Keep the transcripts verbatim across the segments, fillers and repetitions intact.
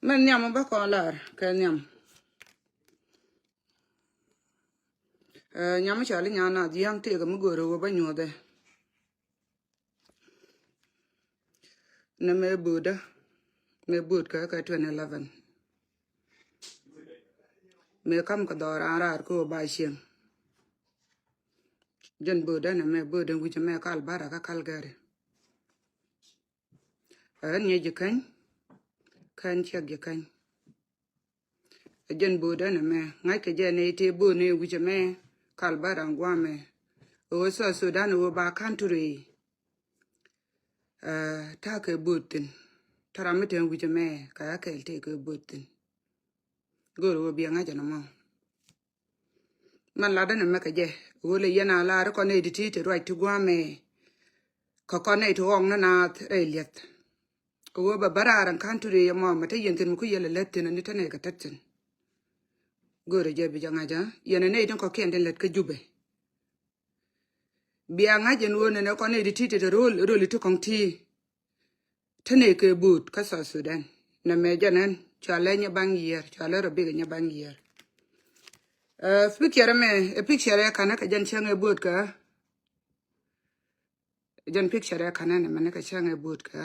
Mɛn nhiam bä kɔn lar kɛ nhiam. Ɛ, nyam cɔal i̱ nyan nath yäŋ tëëkɛ mi go̱o̱rä wä bä nyuɔthɛ. Nɛ mɛ böödä, mɛ bööd kɛ kɛ twenty eleven. Mɛ kam kɛ dhɔran raar kä wä ba cieŋ. Jɛn böödä nɛ mɛ böödä wi̱cɛ mɛ kal bara kä kal gɛri. Ɛ, ɣän nyɛ ji̱ käny, kɛn ciɛk ji̱ käny. Ɛ jɛn böödä nɛ mɛ ŋa̱ckɛ jɛ nɛ itëë bööd nɛ wi̱cɛ mɛ kal bara ŋuamɛ. Ɛ ɣöö South Sudan ɛ ɣöö ba country. Ɛ, ta̱a̱ kɛ bööd thi̱n. Tɛ ram mi te wi̱cɛ mɛ kɛ ɣä kɛɛl tëë kɛ bööd thi̱n. Go̱o̱r ɣöö biɛ ŋa̱cä nɔmɔ. Mɛn latdä nɛ mɛ kɛ jɛ ɣöö lɛ yɛn a lar kɔn nɛy ti ti ti ruac ti gua̱a̱mɛ. Kɛ kɔn nɛy ti ɣɔŋ ni naath rɛy liɛth. Kɛ ɣöö bɛ bä raar ɛn country yɛ mɔ mɛ te yɛn thi̱n mi ku yɛl ɛ lät thi̱n ni te nɛy kɛ tet thi̱n. Go̱o̱rɛ jɛ bi jɛ ŋa̱cä yɛn ɛ nɛy tin kɔ̱kiɛn tin lät kä Jubɛ. Bia ŋa̱c ɛn ɣöö nɛnɛ kɔn nɛy ti ti ti te ro̱l ro̱l ti kɔŋ ti. Te nɛy kɛ bo̱o̱t kä South Sudan. Nɛ mɛ jɛn ɛn cua lɛ nyɛ baŋ yiër, cua lɛ rɔ bikɛ nyɛ baŋ yiër. Ɛ, picture mɛ, ɛ picture ɛ kanɛ kɛ jɛn cäŋ ɛ bo̱o̱t kɛ. Jɛn picture ɛ kanɛ nɛ mɛnɛ kɛ cäŋ ɛ bo̱o̱t kɛ.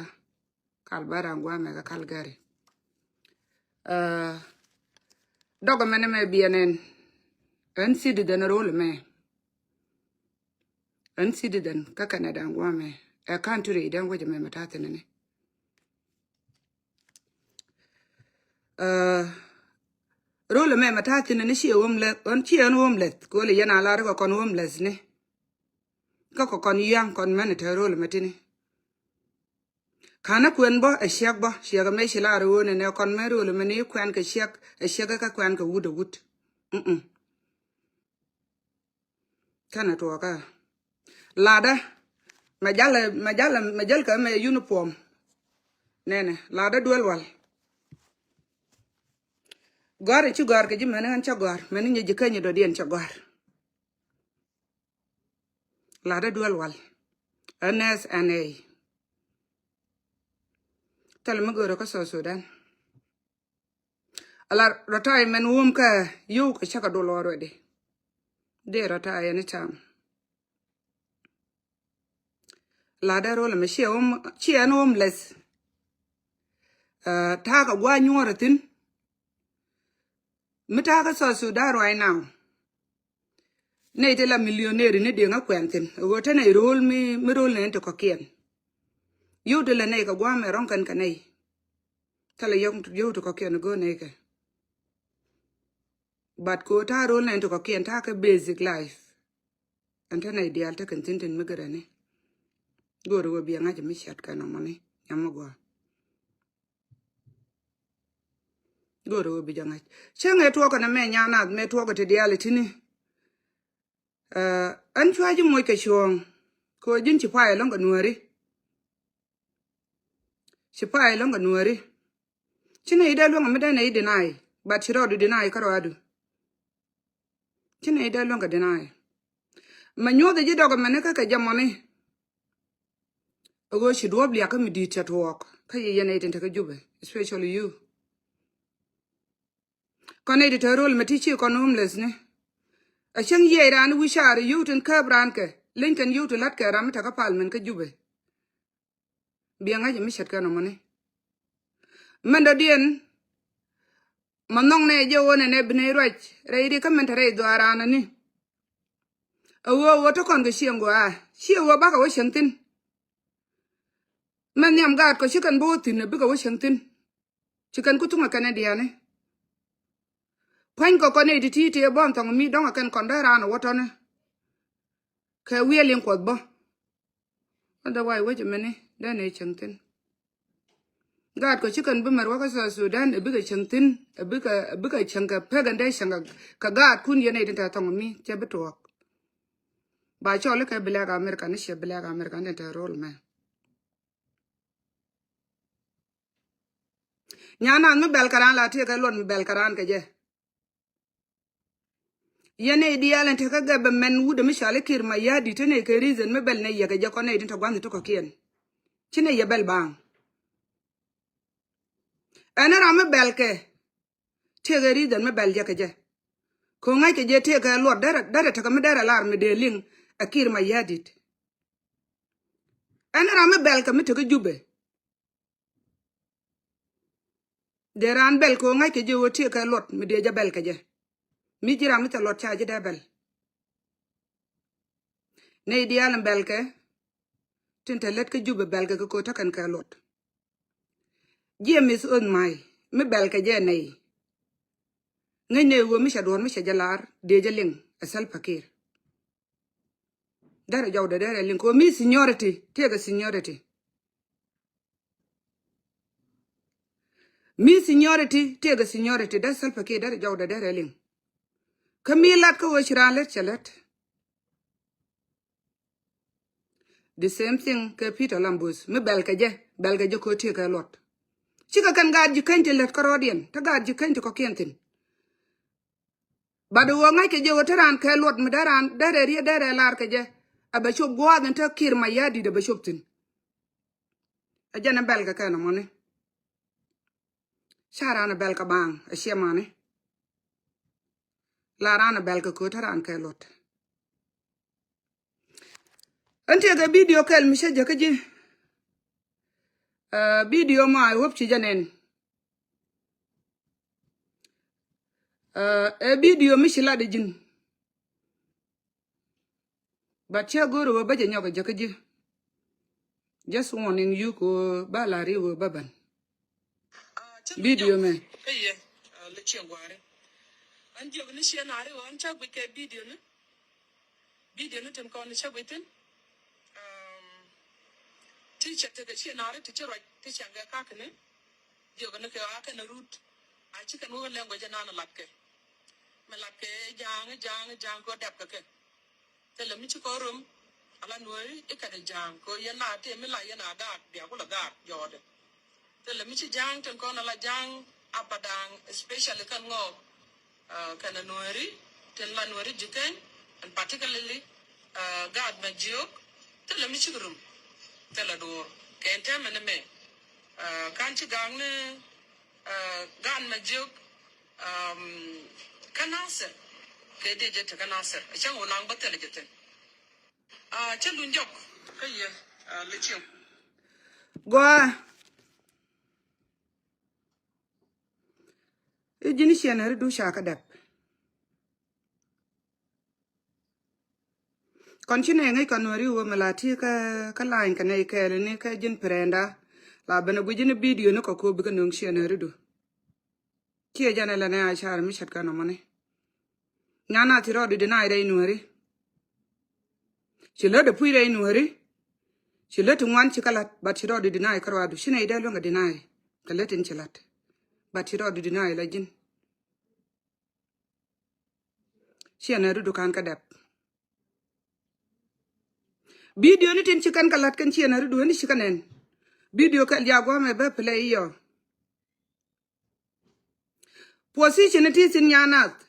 Kal bara ŋuamɛ kɛ kal gɛri. Ɛ, dɔgɛ mɛnɛ mɛ biɛ nɛn. Ɛn citizen ro̱l mɛ. Ɛn citizen kä Canada ŋuamɛ. Ɛ country den wecɛ mɛ mɛ ta̱a̱ thi̱n ni. Ɛ, ro̱l mɛ mɛ ta̱a̱ thi̱n ni ci homeless, ɛn ci ɛn homeless. Koli yɛn a lar kɛ kɔn homeless ni. Kä kɛ kɔn yiaŋ kɔn mɛn tɛ ro̱l mɛ tini. Ka̱n ɛ kuɛn bä ɛ ciɛk bä ciɛk ɛ mɛ ci lar ɣöö nɛnɛ kɔn mɛ ro̱l mɛ ni kuɛn kɛ ciɛk ɛ ciɛk kä kuɛn kɛ wut ɛ wut. Mm-mm. Kɛnɛ tuɔɔkä. Latdä. Mɛ jal, mɛ jal, mɛ jal kɛ mɛ uniform. Nɛnɛ latdä duel wal. Gɔ̱a̱r i̱ ci gɔ̱a̱r kɛ ji̱ mɛni ɣän cä gɔ̱a̱r mɛni nyɛ ji̱ käny i̱ dɔ̱diɛn cä gɔ̱a̱r. Latdä duel wal. N S N A. Thil mi görä kä South Sudan. Ala rɔ̱ta̱y mɛn wum kä yio̱w kɛ cä kɛ dul already. Dee rɔ̱ta̱y ɛn i̱ cam. Latdä ro̱l ɛmɛ ciɛ wum, ciɛ ɛn homeless. Ɛ, ta̱a̱ kɛ gua̱a̱ nyuɔ̱ɔ̱r ɛ thi̱n. Mi ta̱a̱ kä South Sudan right now. Nɛy ti la millionaire ni diɛŋä kuɛn thi̱n ɣöö te nɛy ro̱l mi, mi ro̱l nɛn ti kɔ̱kiɛn. Yio̱w ti la nɛy kɛ gua̱a̱mɛ rɔ̱ŋ kɛn kɛ nɛy. Thilɛ yio̱w, yio̱w ti kɔ̱kiɛn go̱o̱r nɛy kɛ. But kɛ ɣöö ta̱a̱ ro̱l nɛn ti kɔ̱kiɛn ta̱a̱ kɛ basic life. Ɛn te nɛy diaal te kɛn thi̱n tin mi gɛ rɛni. Go̱o̱r ɣöö biɛ ŋa̱c mi ciat kɛn ɔmɔni nyam mi gɔaa. Go̱o̱rä ɣöö bi jɛ ŋa̱c cäŋ ɛ tuɔɔk kɛnɛ mɛ nyan nath mɛ tuɔɔk ɛ ti diaal ɛ ti̱ni. Ɛ, ɛn cua ji̱ moc kɛ cuɔ̱ɔ̱ŋ kɛ ɣöö ji̱n ci pay ɛlɔ̱ŋ kɛ nuääri. Ci pay ɛlɔ̱ŋ kɛ nuääri. Ci nɛy dee luäŋ ɛ mi dee nɛy deny, but ci rɔɔdu deny kärɔadu. Ci nɛy dee luäŋ kɛ deny. Mɛ nyuɔth ji̱ dɔk ɛmɛni kä kɛ jɛ mɔni. A ɣöö ci duɔ̱ɔ̱p liakä mi di̱i̱t cɛ tuɔɔk kä yɛ yɛn nɛy tin te kä Jubɛ, especially you. Kɔn nɛy ti te ro̱l mɛ ti ci kɔn homeless ni. A cäŋ yiɛc raan wi̱c caar yio̱w tin kääp raan kɛ leny kɛn yio̱w ti la̱t kɛ ram mi te kä parliament kä Jubɛ. Biɛ ŋa̱c mi ce̱tkɛ nɔmɔni. Mɛn dɔ̱diɛn ma nhɔŋ nɛ jɛ ɣöö nɛnɛ bi nɛy ruac rɛy ri kä mɛn te rɛy dhuaaran ani. A ɣöö ɣöö te kɔn kɛ cieŋ gɔaa ciɛ ɣöö bakɛ wä cieŋ thi̱n. Mɛn nhiam gaatkɔ ci kɛn bi wä thi̱n a bikɛ wä cieŋ thi̱n. Ci kɛn ku thuŋ a kɛn ɛ diaani. Pua̱ny kɔ kɔn nɛy ti ti ti ɛ bɔn thɔŋ mi dɔ̱ŋ a kɛn kɔn dee raan a wä tɔ̱ni. Kɛ wiɛl in kuɔth bä. Otherwise wec ɛmɛni dee nɛ cieŋ thi̱n. Gaatkɔ ci kɛn bi mɛr wä kä South Sudan ɛ bikɛ cieŋ thi̱n ɛ bikɛ, ɛ bikɛ cieŋ kɛ pek ɛn dee cieŋ kɛ, kɛ gaatkun yɛn nɛy tin te thɔŋ mi cɛ bi tuɔɔk. Ba cɔl ikɛ Black American ni ciɛ Black American ni te ro̱l mɛ. Nyan nath mi bɛl kɛ raan la tiɛkɛ luɔt mi bɛl kɛ raan kɛ jɛ. Yɛn nɛy diaal ɛn tekä gɛ bɛ mɛn wut ɛmi cɔal i̱ Kiir Mayardit te nɛy kɛ reason mi bɛl nɛy yɛ kɛ jɛ kɔn nɛy tin te gua̱nh ti kɔ̱kiɛn. Ci nɛy yɛ bɛl baaŋ. Ɛn ram mi bɛl kɛ, tëëkɛ reason mi bɛl jɛ kɛ jɛ. Kɛ ɣöö ŋa̱ckɛ jɛ tëëkɛ luɔt derɛ, derɛ tekɛ mi derɛ lar mi dee liŋ ɛ Kiir Mayardit. Ɛn ram mi bɛl kɛ mi tekɛ Jubɛ. Dee raan bɛl kɛ ɣöö ŋa̱ckɛ jɛ ɣöö tëëkɛ luɔt mi dee jɛ bɛl kɛ jɛ. Mi ji̱ ram mi thil luɔt ca ji̱ dee bɛl. Nɛy diaal in bɛl kɛ, tin te lät kä Jubɛ bɛl kɛ kɛ kɛ ɣöö te kɛn kɛ luɔt. Jiɛ mith oth may mi bɛl kɛ jɛ nɛy. Ŋäc nɛy ɣöö mi cɛ duɔ̱ɔ̱r mi cɛ jɛ lar dee jɛ liŋ ɛ Salva Kiir. Derɛ jɔwdɛ derɛ liŋ kɛ ɣöö mi seniority, tëëkɛ seniority. Mi seniority, tëëkɛ seniority, dee Salva Kiir derɛ jɔwdɛ derɛ liŋ. Kä mi lat kä ɣöö ci raan lät cɛ lät. The same thing kɛ Peter Lam Bus. Mi bɛl kɛ jɛ, bɛl kɛ jɛ kɛ ɣöö tëëkɛ luɔt. Cikɛ kɛn gaat Ji̱ Käny ti lät kärɔɔdiɛn, te gaat Ji̱ Käny ti kɔ̱kiɛn thi̱n. But ɣöö ŋa̱ckɛ jɛ ɣöö te raan kɛ luɔt mi dee raan, derɛ riet derɛ lar kɛ jɛ. A bɛ cop gua̱a̱th in te Kiir Mayardit a bɛ cop thi̱n. Ɛ jɛn ɛ bɛl kɛ kɛn ɔmɔni. Ca raan ɛ bɛl kɛ baaŋ ɛ ciɛ mani. La raan ɛ bɛl kɛ kɛ ɣöö te raan kɛ luɔt. Ɛn tëëkɛ video kɛl mi cä jäkä ji̱. Ɛ, video ma I hope ci jɛ nɛn. Ɛ, ɛ video mi ci lat ɛ ji̱n. But cä go̱o̱r ɣöö bä jɛ nyɔk ɛ jäkä ji̱. Just warning you kɛ ɣöö bä la̱r i̱ ɣöö bä bän. Video mɛ. Kä yɛ, ah, lɛ ciɛ gua̱a̱ri. An jiök ni ciɛ na̱a̱ri ɣöö an cä guic kɛ video ni. Video ni tin kɔn cä guic thin. Um, ti cɛ tekɛ ciɛ na̱a̱ri ti ci ruac ti cɛ ŋɛ kakni. Jiök ni kɛ a kɛn a rut. A ci kɛn wä language nan lat kɛ. Mɛ lat kɛ ja̱a̱ŋ, ja̱a̱ŋ, ja̱a̱ŋ kɛ wä dɛp kɛ kɛ. Thilɛ mi ci kɔn rom, ala Nuääri i̱ kɛnɛ ja̱a̱ŋ kɛ yɛn la tëë mi la yɛn a gaat bia kulɛ gaat jɔɔdɛ. Thilɛ mi ci ja̱a̱ŋ tin kɔn ala ja̱a̱ŋ a Padaŋ, especially kɛn ŋɔɔk, ah, kɛnɛ Nuääri tin la Nuääri Ji̱ Käny, and particularly, ah, gaat Majiök. Thilɛ mi ci rom, thilɛ duɔ̱ɔ̱r kɛn tɛmɛ ni mɛ. Ah, kan ci ga̱a̱ŋ ni, ah, gaat Majiök, Um, kä Nasir kɛ diɛ jɛ ti kä Nasir a cäŋ wä naŋ bä thilɛ jɛ thin. Ah, cä luny jɔk kä yɛ, ah, lɛ cieŋ. Gɔaa. I̱ ji̱n ciɛn ri du ca kä dɛp. Kɔn ci nɛ ŋäc kɔn Nuääri wä mi la ti kä, kä lany kɛ nɛy kɛɛl ni kä ji̱n prɛnda. La ben a guic ji̱n bidio ni kɔ ko bikɛ nöŋ ciɛ Nuääri du. Ciɛ jɛn ɛ lɛ nɛ a car mi cɛt kɛ nɔmɔni. Nyan a thi rɔɔdu deny rɛy Nuääri. Ci lät a puc rɛy Nuääri. Ci lät ti ŋuan ci kä lat, but ci rɔɔdu deny kä ruadu. Ci nɛy dee luäŋ a deny kɛ lät in ci lat. But ci rɔɔdu deny la ji̱n. Ciɛ Nuääri du kan kä dɛp. Bidio ni tin ci kɛn kɛ lat kɛn ciɛ Nuääri du ni ci kɛ nɛn. Bidio kɛl ja guamɛ bä play yɔ. Position ti thin nyanath.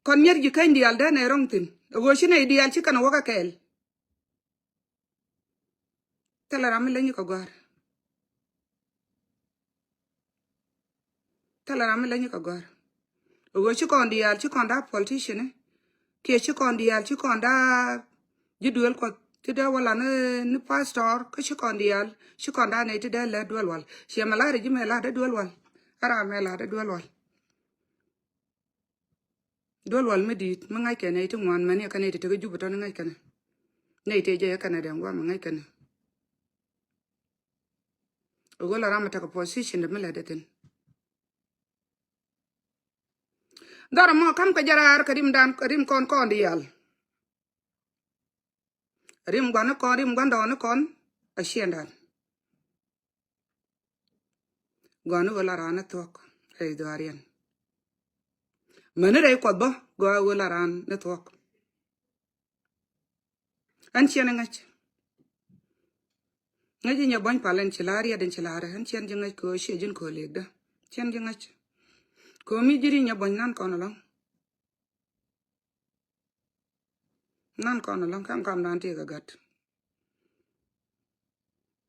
Kɔn nyɛr Ji̱ Käny diaal dee nɛ rɔŋ thin. Ɛ ɣöö ci nɛy diaal ci kɛn wä kä kɛɛl. Thilɛ ram mi leny kɛ gɔ̱a̱r. Thilɛ ram mi leny kɛ gɔ̱a̱r. Ɛ ɣöö ci kɔn diaal, ci kɔn da̱a̱ politician ni. Kiɛ ci kɔn diaal, ci kɔn da̱a̱ ji̱ duël Kuɔth ti dee wä la ni, ni pastor, kä ci kɔn diaal, ci kɔn da̱a̱ nɛy ti dee lät duel wal. Ciɛ mɛ la̱r ji̱ mɛ la̱r dee duel wal. Ɛ ram mɛ la̱r dee duel wal. Duel wal mi di̱i̱t mi ŋa̱ckɛ nɛy ti ŋuan mɛn yɛ kɛn nɛy ti tekä Jubɛ tɔ̱ni ŋa̱ckɛ nɛ. Nɛy tëë jɛ yɛ kɛn nɛ dɛŋ guam mi ŋa̱ckɛ nɛ. Ɛ ɣöö la ram mi tekɛ position dɛ mi lɛ dɛ thin. Dhɔr ɛmɔ kam kɛ jɛ raar kɛ rimdan, kɛ rim kɔn kɔn diaal. Rim gua̱n ni kɔn, rim gua̱ndɔɔŋ ni kɔn a ciɛndan. Gɔaa ni ɣöö la raan ni thuɔ̱k rɛy dhuaariɛn. Mäni rɛy Kuɔth bä gɔaa ɣöö la raan ni thuɔ̱k. Ɣän ciɛn ŋäc. Ŋäc i̱ nyɛ buɔ̱ny pal ɛn ci la riɛt ɛn ci la rɛ. Ɣän ciɛn ji̱ ŋäc kɛ ɣöö ciɛ ji̱n kɛ ɣöö lëkdä. Ciɛn ji̱ ŋäc. Kɛ ɣöö mi ji̱ ri nyɛ buɔ̱ny nan kɔn ɛlɔ̱ŋ. Nan kɔn ɛlɔ̱ŋ kä kamdan tëëkɛ gat.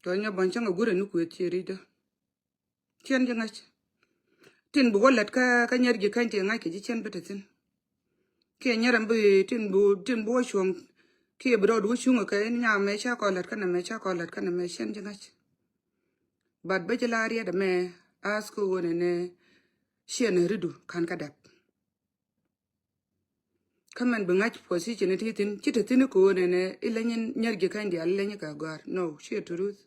Tɔ nyɛ buɔ̱ny cäŋ ɛ gurɛ ni kuëth ciɛ ri̱cdä. Cɛn ji̱ ŋäc. Tin bi wä lät kä, kä nyɛr ji̱ käny ti ŋa̱c kɛ ji̱ cɛn bi te thi̱n. Kiɛ nyɛr ɛn bi tin bi, tin bi wä cuɔ̱ŋ. Kiɛ bi rɔɔd wä cuŋ kɛ in nyam mɛ ca kɔ lät kä nɛ mɛ ca kɔ lät kä nɛ mɛ cɛn ji̱ ŋäc. But bä ji̱ la riɛt ɛmɛ ask ɣöö nɛnɛ ciɛ nɛ ridu ka̱n kä dɛp. Kä mɛn bi ŋa̱c position ti thi̱n ci te thi̱n kɛ ɣöö nɛnɛ ileny nyɛr ji̱ käny diaal ileny kɛ gɔ̱a̱r. No, ciɛ truth.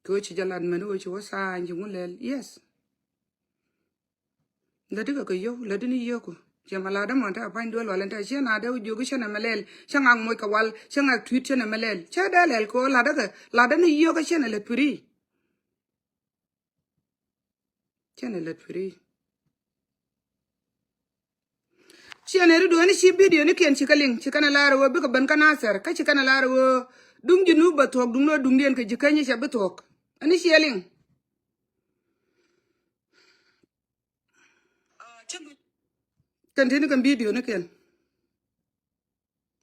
Kɛ ɣöö ci jɛ lat mɛn ɣöö ci wä tha̱a̱ny ci ŋu lɛl. Yes. Lätdi kɛ kɛ yio̱w, lätdi ni yio̱w ku. Ciɛ mɛ latdä mɔn te a pa̱ny duel wal ɛn te ciɛ na dee wä jiök cä nɛ mɛ lɛl, cä ŋak moc kɛ wal, cä ŋak tui̱t cä nɛ mɛ lɛl. Cä dee lɛl kɛ ɣöö latdä kɛ, latdä ni yio̱w kä ciɛ nɛ lät pi̱ri. Cä nɛ lät pi̱ri. Ciɛ nɛ ri duɔ̱ɔ̱ni ci video ni kiɛn ci kä liŋ, ci kɛn a lar ɣöö bikɛ ben kä Nathɛr, kä ci kɛn a lar ɣöö duŋ ji̱ nup bɛ thuɔ̱k, duŋ ni ɣöö duŋdiɛn kɛ ji̱ käny cɛ bi thuɔ̱k. Ani ciɛ liŋ. Kɛn tini kɛn video ni kɛn.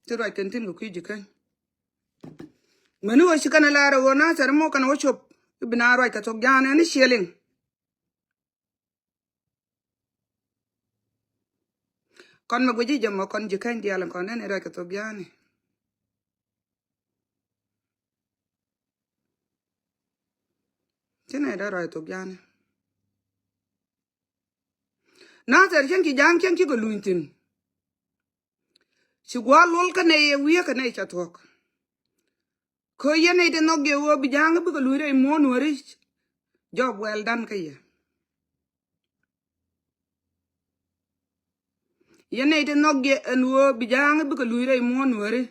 Ci ruac kɛn tin kɛ kui̱ ji̱ käny. Mɛni wä ci kɛn a lar ɣöö Nathɛr mɔ kɛn wä cop. Ibi na ruac kɛ thok ja̱a̱n ɛn i̱ ciɛ liŋ. Kɔn mɛ guici jɛ mɔ kɔn ji̱ käny diaal kɔn ɛn i̱ ruac kɛ thok ja̱a̱n i̱. Ci nɛ dee ruac thok ja̱a̱n i̱. Nathɛr cɛn ci ja̱a̱n cɛn ci kɛ luny thi̱n. Ci gua̱a̱r luɔl kä nɛy ɛ wiee kä nɛy ca thuɔ̱k. Kä yɛn nɛy ti nhɔk jɛ ɣöö bi ja̱a̱ŋ bikɛ luny rɛy muɔ̱ɔ̱n wääri. Job well done kä yɛ. Yɛn nɛy ti nhɔk jɛ ɛn ɣöö bi ja̱a̱ŋ bikɛ luny rɛy muɔ̱ɔ̱n wääri.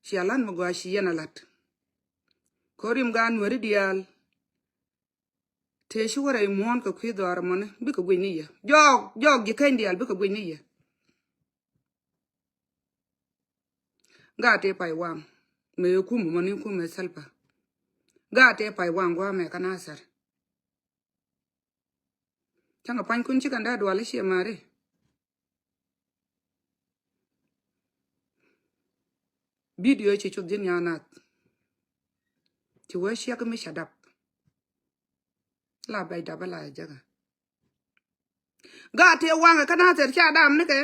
Cia lat mi gɔaa ci yɛn a lat. Kä rim gaat nuääri diaal. Tëë ci wä rɛy muɔ̱ɔ̱n kɛ kui̱ dhɔaar mɔni bikɛ guic ni yɛ. Jɔɔk, jɔɔk ji̱ käny diaal bikɛ guic ni yɛ. Gaat tëë pay waŋ. Mëë kum mɔni kum mëë Salva. Gaat tëë pay waŋ gua̱a̱mɛ kä Nathɛr. Cäŋɛ pua̱nykun ci kɛn dee dual i̱ ciɛ mari. Video ci cuth ji̱n nya̱a̱ nath. Ci wee ciɛk mi ca dap. La bɛc dap ala jäkä. Gaat tëë waŋɛ kä Nathɛr ca dam nikɛ.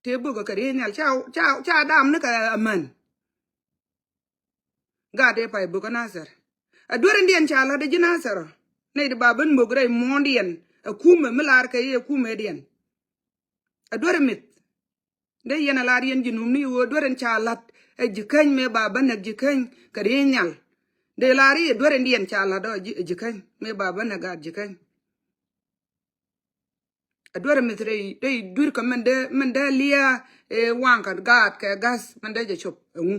Tëë bökä kɛ riey nhial ca, ca, ca dam nikɛ amän. Gaat tëë pay bökä Nathɛr. A duer in diɛn ca la̱t a ji̱ Nathɛr ɔ. Nɛy ti ba ben mök rɛy muɔ̱ɔ̱n diɛn. A kumɛ mi lar kɛ i̱ a kumɛ diɛn. A duer in mith. Dee yɛn a lar yɛn ji̱ num ni ɣöö duer in ca la̱t a ji̱ käny mëë ba ben näk ji̱ käny kɛ riey nhial. Dee lar i̱ a duer in diɛn ca la̱t ɔ a ji̱, a ji̱ käny mëë ba ben näk gaat ji̱ käny. A duer mith rɛy, rɛy duer kä mɛn dee, mɛn dee liaa, ɛ, waŋ kɛ gaat kɛ ga̱th mɛn dee jɛ cop ɛŋu.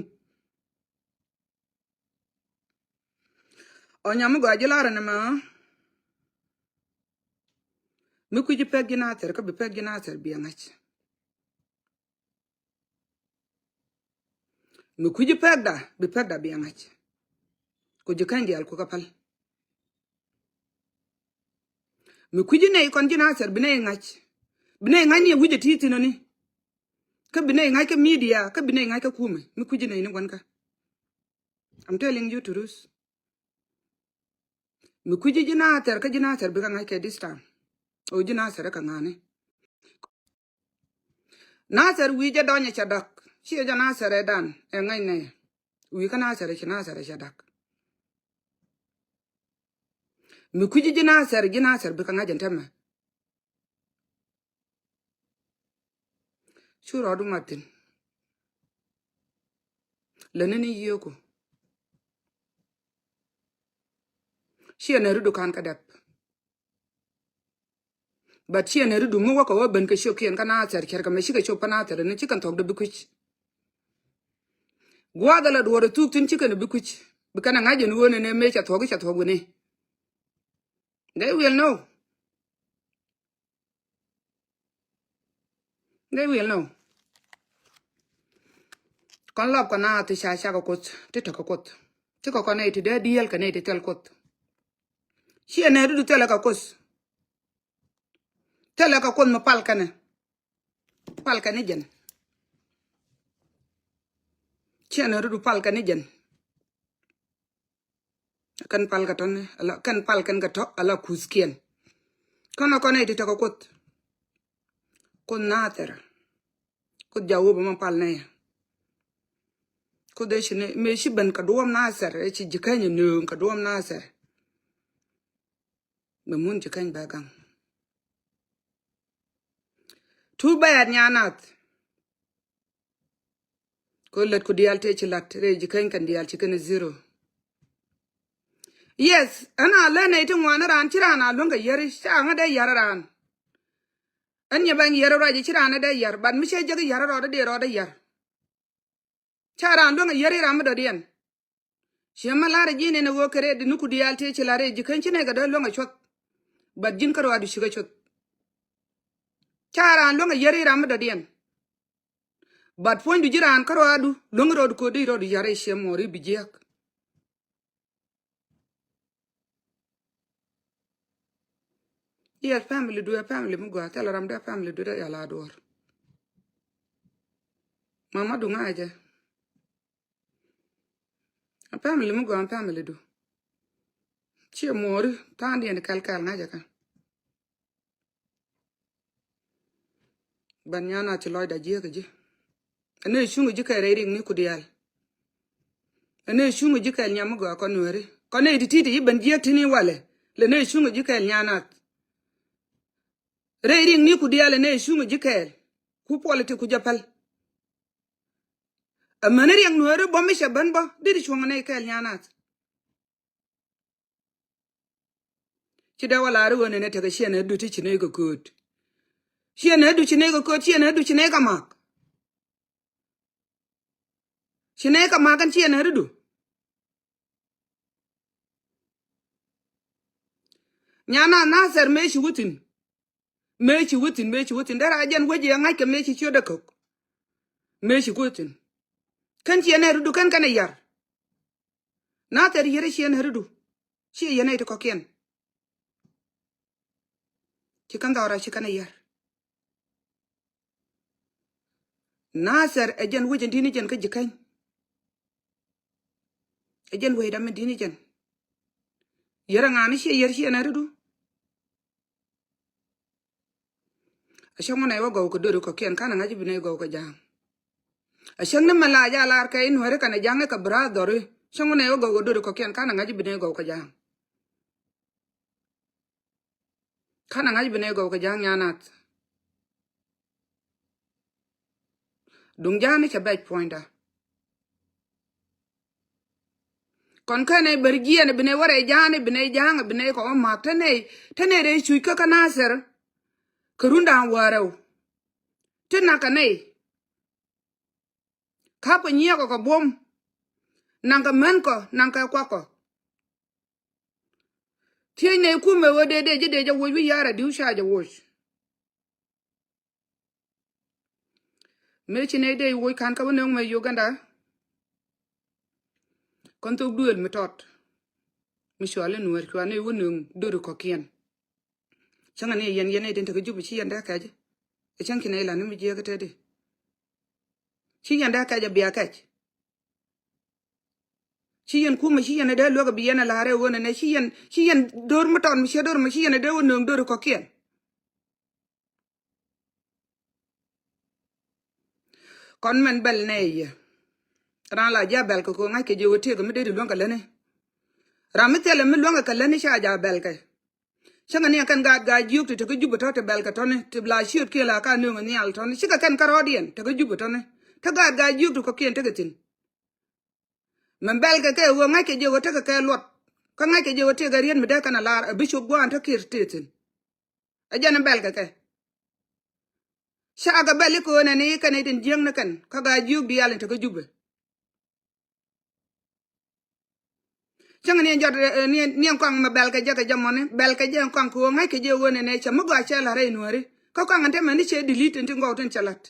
Ɔ nyam mi gɔaa ji̱ lar ɛn ɛmɛ. Mi kui̱ci pek ji̱ Nathɛr kä bi pek ji̱ Nathɛr bi ɛ ŋa̱c. Mi kui̱ci pekda, bi pekda bi ɛ ŋa̱c. Ku ji̱ käny diaal ku kä päl. Mi kui̱ci nɛy kɔn ji̱ Nathɛr bi nɛy ŋa̱c. Bi nɛy ŋa̱c ni ɛ wi̱c ɛ ti̱i̱ thi̱n ɔni. Kä bi nɛy ŋa̱c kä media, kä bi nɛy ŋa̱c kä kumɛ. Mi kui̱ci nɛy ni gua̱nkä. I'm telling you truth. Mi kui̱ci ji̱ Nathɛr kä ji̱ Nathɛr bikɛ ŋa̱c kɛ this time. O ji̱ Nathɛr kä ŋa̱ni. Nathɛr wi̱i̱ jɛ dɔnyɛ cɛ dak. Ciɛ jɛ Nathɛr ɛ dan ɛ ŋa̱c nɛ. Wi̱i̱ kä Nathɛr ci Nathɛr cɛ dak. Mi kui̱ci ji̱ Nathɛr, ji̱ Nathɛr bikɛ ŋa̱c ɛn tɛmɛ. Cu rɔɔdu mat thi̱n. Lätni ni yieeku. Ciɛ nɛ ridu ka̱n kä dɛp. But ciɛ nɛ ridu mi wäkɛ wä ben kɛ ciökiɛn kä Nathɛr cɛr kɛ mɛ cikɛ cop kä Nathɛr ni cikɛ thuɔ̱kdɛ bi kui̱c. Gua̱a̱th ala duɔ̱ɔ̱r ɛ thuk thi̱n cikɛ ni bi kui̱c. Bi kɛn ɛ ŋa̱c ɛn ɣöö nɛ nɛ mëë cɛ thuɔ̱k i̱ cɛ thuɔ̱k wi̱ni. They will know. They will know. Kɔn lɔp kɔn a ti ca cakɛ Kuoth ti tekɛ Kuoth. Ti kɛ kɔn nɛy ti dee diɛl kɛ nɛy ti thil Kuoth. Ciɛ nɛ ridu thilɛ kɛ Kuoth. Thilɛ kɛ Kuoth mi pal kɛnɛ. Pal kɛn ni jɛn. Ciɛ nɛ ridu pal kɛn ni jɛn. Kɛn pal kɛ tɔni, ala kɛn pal kɛn kɛ tɔ, ala kuthkiɛn. Kɔn a kɔn a iti tɔkɛ Kuoth. Kuoth Nathɛr. Kuoth Jawoba ma pal nɛy. Kuoth ɛ ci ni mëë ci ben kɛ duɔ̱ɔ̱m Nathɛr, ɛ ci ji̱ keny nööŋ kɛ duɔ̱ɔ̱m Nathɛr. Bɛ mun ji̱ keny bɛ gaŋ. Too bad, Nyanath. Ko lät ku diaal tëë ci lat rɛy ji̱ keny kɛn diaal ci kɛn zero. Yes, ɛn a lät nɛy ti ŋuan raan ci raan a luäŋ kɛ yäri ca ŋä dee yär raan. Ɛn nyɛ bɛn yär ruac ci raan dee yär, but mi cɛ jek yär rɔɔdɛ dee rɔɔdɛ yär. Ca raan luäŋ a yäri ram mi dɔ̱diɛn. Ciɛ ma la̱rä ji̱n in a ɣöö kɛ rɛy di ni ku diaal tëë ci la̱rä ji̱ keny ci nɛy kɛ dee luäŋ a cuɔth. But ji̱n kä rɔɔdu cikɛ cuɔth. Ca raan luäŋ a yäri ram mi dɔ̱diɛn. But puɔ̱nydu ji̱ raan kä rɔɔdu luäŋ rɔɔdu ko̱di rɔɔdu yär i̱ ciɛ muɔɔri bi jiääk. Yes, family du ɛ family mi gɔaa, thilɛ ram dee family du dee yal a duɔr. Mama du ŋa̱cɛ. A family mi gɔaa family du. Ciɛ muɔɔri tha̱a̱ŋdiɛn kɛl kɛl ŋa̱cɛ kɛ. Ban Nyanath ci lɔcda jiäk ji̱. Ɛn ɛ cuŋ ji̱ kɛl rɛy riŋni ku diaal. Ɛn ɛ cuŋ ji̱ kɛl nyam mi gɔaa kɔn Nuääri. Kɔn ɛ ti ti ti i̱ ben jiäk ti ni walɛ. Lɛ ɛn ɛ cuŋ ji̱ kɛl Nyanath. Rɛy riŋni ku diaal ɛn ɛ cuŋ ji̱ kɛl. Ku puɔl ti ku jɛ päl. Amäni riɛk Nuääri bä mi cɛ ben bä dit cuɔ̱ŋ nɛy kɛl Nyanath. Ci dee wä lar i̱ ɣöö nɛnɛ tekɛ ciɛ nɛ du ti ci nɛy kɛ kööt. Ciɛ nɛ du ci nɛy kɛ kööt, ciɛ nɛ du ci nɛy kɛ mak. Ci nɛy kɛ mak kɛn ciɛ nɛ du. Nyanath Nathɛr mëë ci wä thi̱n. Mëë ci wä thi̱n, mëë ci wä thi̱n. Derɛ a jɛn wec yɛ ŋa̱ckɛ mëë ci ciötdɛ kök. Mëë ci wä thi̱n. Kɛn ciɛ nɛ du kɛn kɛn ɛ yär. Nathɛr yɛrɛ ciɛ nɛ du. Ciɛ yɛn nɛy ti kɔ̱kiɛn. Ci kɛn dhɔra ci kɛn ɛ yär. Nathɛr ɛ jɛn wec in di̱t ni jɛn kä ji̱ keny. Ɛ jɛn wecda min di̱t ni jɛn. Yɛrɛ ŋa̱ni ciɛ yɛr ciɛ nɛ ridu. A cäŋ wä nɛy wä gɔw kɛ döri kɔ̱kiɛn kanɛ ŋa̱c bi nɛy gɔw kɛ ja̱a̱ŋ. A cäŋ ni mɛ la ja lar kɛ in Nuääri kanɛ ja̱a̱ŋ kɛ bra dhɔri. Cäŋ wä nɛy wä gɔw kɛ döri kɔ̱kiɛn kanɛ ŋa̱c bi nɛy gɔw kɛ ja̱a̱ŋ. Kanɛ ŋa̱c bi nɛy gɔw kɛ ja̱a̱ŋ Nyanath. Duŋ ja̱a̱ni cɛ bɛc puɔ̱nyda. Kɔn kɛnɛ ber jiɛn bi nɛy wä rɛy ja̱a̱ni bi nɛy ja̱a̱ŋ bi nɛy kɛ wä ma̱a̱k te nɛy te nɛy rɛy cuc kä kä Nathɛr. Kɛ rundan wäärɛw. Ti nakä nɛy. Ka̱pkɛ nyiɛɛkɔ kɛ buɔ̱m. Naŋkɛ mänkɔ naŋkɛ kuakɔ. Thiec nɛy kumɛ ɣöö dee dee ji̱ dee jɛ woc wi̱i̱ ya̱r adi̱w ca jɛ woc. Mëë ci nɛy dee woc ka̱n kä wä nööŋ mɛ Uganda. Kɔn thok duëël mi tɔt. Mi cuali Nuäär cuani wä nööŋ döri kɔ̱kiɛn. Cäŋɛ ni yɛn yɛn nɛy tin tekɛ Jup ci yɛn dee kɛc. Ɛ cäŋ ci nɛy lan ni mi jiɛk kä teti. Ci yɛn dee kɛc a bia kɛc. Ci yɛn kumɛ ci yɛn dee luäk a bi yɛn a la̱r ɛ ɣöö nɛnɛ ci yɛn ci yɛn do̱r mi tɔt mi ciɛ do̱r mi ci yɛn dee wä nööŋ döri kɔ̱kiɛn. Kɔn mɛn bɛl nɛy yɛ. Raan la ji̱ a bɛl kɛ kɛ ɣöö ŋa̱ckɛ jiök ɛ tëëkɛ mi dee ti luäŋ kɛ lätni. Ram mi thilɛ mi luäŋ kɛ kɛ lätni ca ja bɛl kɛ. Cäŋɛ ni ɛ kɛn gaat gaa jiök ti tekä Jup ɛ tɔ̱ ti bɛl kɛ tɔ̱ni ti la ciötkiɛn la ka nööŋ ɛ nhial tɔ̱ni cikɛ kɛn kärɔɔdiɛn tekä Jup ɛ tɔ̱ni. Te gaat gaa jiök ti kɔ̱kiɛn tekɛ thi̱n. Mɛn bɛl kɛ kɛ ɣöö ŋa̱ckɛ jiök ɛ tekɛ kɛ luɔt. Kä ŋa̱ckɛ jiök ɛ tëëkɛ riet mi dee kɛn a lar ɛ bi cop gua̱a̱n te kiɛr tëë thi̱n. Ɛ jɛn bɛl kɛ kɛ. Ca kɛ bɛl i̱ köönɛ ni kɛn i̱ tin jiäkni kɛn kä gaa jiök diaal in tekä Jupɛ. Cäŋ ni jɔt ni ni kɔaŋ mɛ bɛl kɛ jɛ kɛ jɛ mɔni bɛl kɛ jɛ kɔaŋ kɛ ɣöö ŋa̱ckɛ jɛ ɣöö nɛnɛ cɛ mi gɔaa cɛ la̱r rɛy Nuääri. Kä kɔaŋ in te mɛ ni cɛ delete in ti gɔw tin cɛ la̱t.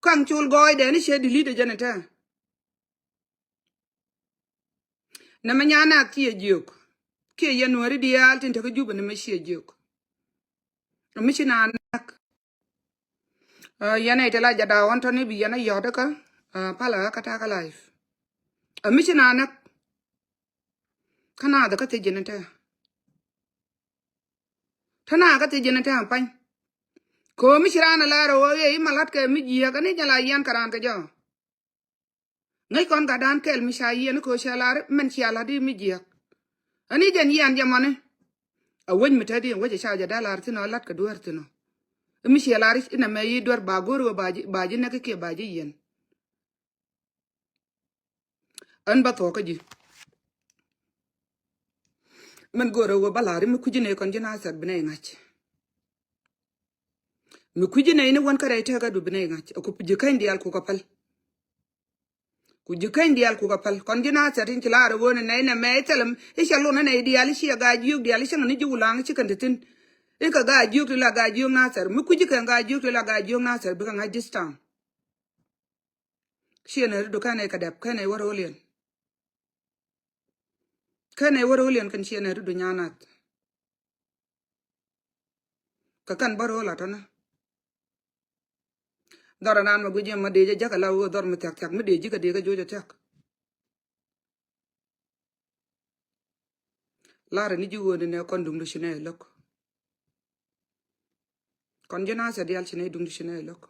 Kɔaŋ col gɔɔydɛ ni cɛ delete jɛ ni te. Nɛmɛ Nyanath ciɛ jiök. Kiɛ yɛn Nuääri diaal tin tekä Jupɛ nɛmɛ ciɛ jiök. Ɛ mi ci na näk. Ɛ yɛn ɛ te la jɛ da̱a̱ ɣɔn tɔ̱ni bi yɛn a yɔ̱t kä palä kä ta̱kä life. Ɛ mi ci na näk. Kä naath kä thiec ji̱n tɛ. Kä naath kä thiec ji̱n tɛ a pa̱ny. Kɛ ɣöö mi ci raan a lar ɣöö i̱ ma la̱t kɛ mi jiääk, ani jɛ la yian kɛ raan kɛ jɔk. Ŋäc kɔn gatdan kɛl mi ca yiɛn i̱ kɛ ɣöö cɛ lar mɛn cia la̱t i̱ mi jiääk. Ani jɛn yian jɛ mɔni. A wec mi te di wec a ca jɛ dee lar thi̱n ɔ, la̱t kɛ dueer thi̱n ɔ. I̱ mi ciɛ lar i̱ nɛmɛ i̱ duer ba go̱o̱r ɣöö ba ji̱, ba ji̱ näk kiɛ ba ji̱ yiɛn. Ɣän bä thuɔ̱k kä ji̱. Min go̱o̱rä wä bä la̱r i̱ mi kui̱ci nɛy kɔn ji̱ Nathɛr bi nɛy ŋa̱c. Mi kui̱ci nɛy ni wän kä rɛy tëkädu bi nɛy ŋa̱c. Ku ji̱ käny diaal ku kɛ päl. Ku ji̱ käny diaal ku kɛ päl. Kɔn ji̱ Nathɛr tin ci la̱r ɛ ɣöö ni nɛy nɛmɛ i̱ thilɛ i̱ cɛ lun ni nɛy diaal i̱ ciɛ Gaa-jiök diaal i̱ cäŋ ni ji̱ Wulaŋ i̱ ci kɛn ti thi̱n. I̱ kɛ Gaa-jiök ti la Gaa-jiök Nathɛr. Mi kui̱ci kɛ Gaa-jiök ti la Gaa-jiök Nathɛr bikɛ ŋa̱c this time. Ciɛ nɛ ridu kɛn ɛ kɛ dɛp kɛn ɛ wä ro̱o̱liɛn. Kɛn ɛ wä ro̱o̱liɛn kɛn ciɛ nɛ ridu nyaanath. Kɛ kɛn bä ro̱o̱l a tɔnä. Dhɔr anan mɛ guic jɛ ma dee jɛ jäk ala wä dhɔr mi thiak thiak mi dee ji̱ kɛ dee kɛ joc a thiak. Larɛ ni ji̱ ɣöö ni nɛ kɔn duŋdu ci nɛ lo̱k. Kɔn ji̱ Nathɛr diaal ci nɛ duŋdu ci nɛ lo̱k.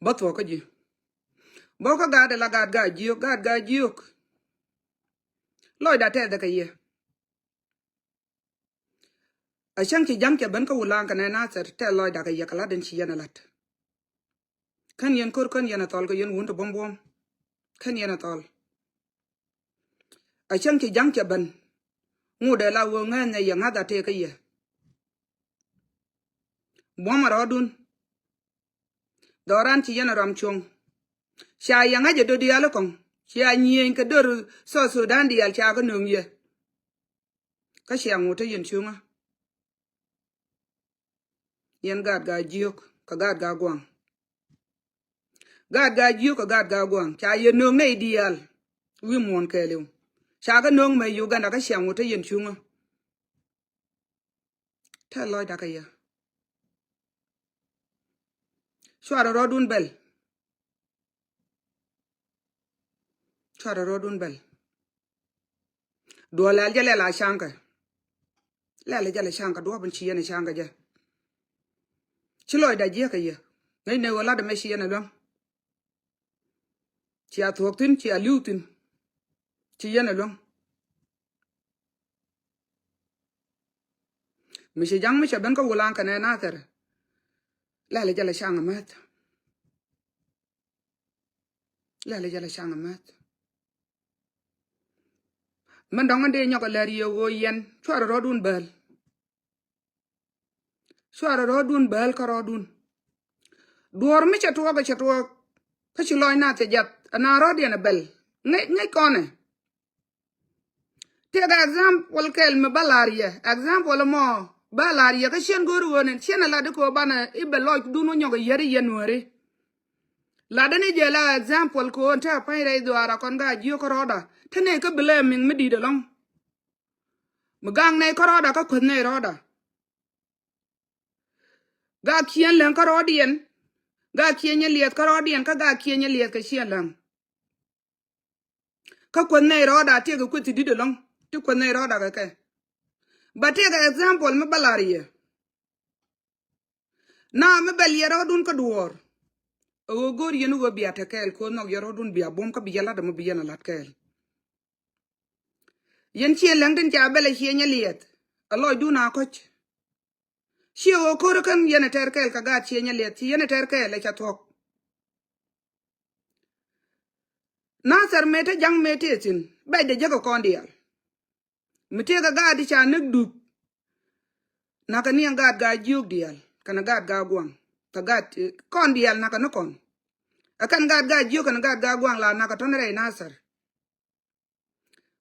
Bä thuɔ̱k kä ji̱. Bä kä gaat ɛ la gaat Gaa-jiök, gaat Gaa-jiök. Lɔcda tɛth kɛ yɛ. A cäŋ ci ja̱ŋ cɛ ben kä Wulaŋ kɛnɛ Nathɛr tɛth lɔcda kɛ yɛ kɛ la̱t in ci yɛn a la̱t. Kän yɛn ko̱r kän yɛn a thɔl kɛ yɛn wun ti buɔ̱m buɔ̱m. Kän yɛn a thɔl. A cäŋ ci ja̱ŋ cɛ ben. Ŋut ɛ la wee ŋäth nɛ yɛ ŋa̱th a tëë kä yɛ. Buɔ̱m a rɔɔdun. Dhɔran ci yɛn a ram cuɔ̱ŋ. Ca yɛ ŋa̱c ɛ do̱diaal kɔŋ. Cia nyiëëny kɛ dör South Sudan diaal ca kä nöŋ yɛ. Kä cia ŋut te yɛn cuŋä. Yɛn gaat Gaa-jiök kɛ gaat Gaa-guaŋ. Gaat Gaa-jiök kɛ gaat Gaa-guaŋ ca yɛ nöŋ nɛy diaal. Wi̱i̱ muɔ̱ɔ̱n kɛɛliw ca kä nöŋ mɛ Uganda kä cia ŋut te yɛn cuŋä. Tɛth lɔcda kɛ yɛ. Cuarɛ rɔɔdun bɛl. Cuarɛ rɔɔdun bɛl. Duɔl lɛl jɛ lɛl a ca̱ŋkɛ. Lɛl jɛ lɛ ca̱ŋkɛ duɔ̱ɔ̱p in ci yɛn a ca̱ŋkɛ jɛ. Ci lɔcda jiäk kɛ yɛ. Ŋäcnɛ ɣöö lat ɛmɛ ci yɛn a luäŋ. Cia thuɔ̱k thi̱n, cia li̱w thi̱n. Ci yɛn a luäŋ. Mi ci ja̱ŋ mi cɛ ben kä Wulaŋ kɛnɛ Nathɛr. Lɛl jɛ lɛ ca̱ŋ a mäth. Lɛl jɛ lɛ ca̱ŋ a mäth. Min dɔ̱ŋ in dee nyɔk a lɛr yɛ ɣöö yɛn cuarɛ rɔɔdun bääl. Cuarɛ rɔɔdun bääl kä rɔɔdun. Duɔ̱ɔ̱r mi cɛ tuɔɔk ɛ cɛ tuɔɔk. Kä ci lɔc nath cɛ jath ɛn a rɔɔdiɛn ɛ bɛl. Ŋäc, ŋäc kɔnɛ. Tëëkɛ example kɛl mi bä la̱r yɛ. Example mɔ bä la̱r yɛ kä ciɛn go̱o̱ri ɣöö ni ciɛn a lat i̱ kɛ ɣöö banɛ i̱ bɛ lɔcdun wä nyɔk a yär i̱ yɛn nuääri. Latdä ni jɛ la example kɛ ɣöö ni te a pa̱ny rɛy dhuaar a kɔn Gaa-jiök kä rɔɔda. Te nɛy kä blaming mi di̱i̱t ɛlɔ̱ŋ. Mi gaŋ nɛy kä rɔɔda kä kuäth nɛy rɔɔda. Gaa-kiɛn läŋ kä rɔɔdiɛn. Gaa-kiɛn nyɛ liɛth kä rɔɔdiɛn kä gaa-kiɛn nyɛ liɛth kɛ ciɛn läŋ. Kä kuäth nɛy rɔɔda tiɛkɛ kueth ti di̱t ɛlɔ̱ŋ ti kuäth nɛy rɔɔda kɛ kɛ. Ba tiɛkɛ example mi bä la̱r yɛ. Na mi bɛl yɛ rɔɔdun kä duɔ̱ɔ̱r. Ɛ ɣöö go̱o̱r yɛn ɣöö bia te kɛɛl kɛ ɣöö nhɔk yɛ rɔɔdun bia buɔ̱m kä bi yɛ la̱t ɛmɔ bi yɛn ɛ la̱t kɛɛl. Yɛn ciɛ läŋ tin ca bɛl ɛ ciɛ nyɛ liɛth. Ɛ lɔcdun a kɔ̱c. Ciɛ ɣöö ko̱r kän yɛn ɛ tɛr kɛɛl kɛ gaat ciɛ nyɛ liɛth ci yɛn ɛ tɛr kɛɛl ɛ ca thuɔ̱k. Nathɛr mëë te ja̱ŋ mëë tëë thi̱n bɛcdɛ jäk ɛ kɔn diaal. Mi tëëkɛ gaat ca näk dup. Nakä ni ɛn gaat Gaa-jiök diaal kɛnɛ gaat Gaa-guaŋ. Kɛ gaat kɔn diaal nakä ni kɔn. Ɛ kɛn gaat Gaa-jiök kɛnɛ gaat Gaa-guaŋ la nakä tɔ̱ni rɛy Nathɛr.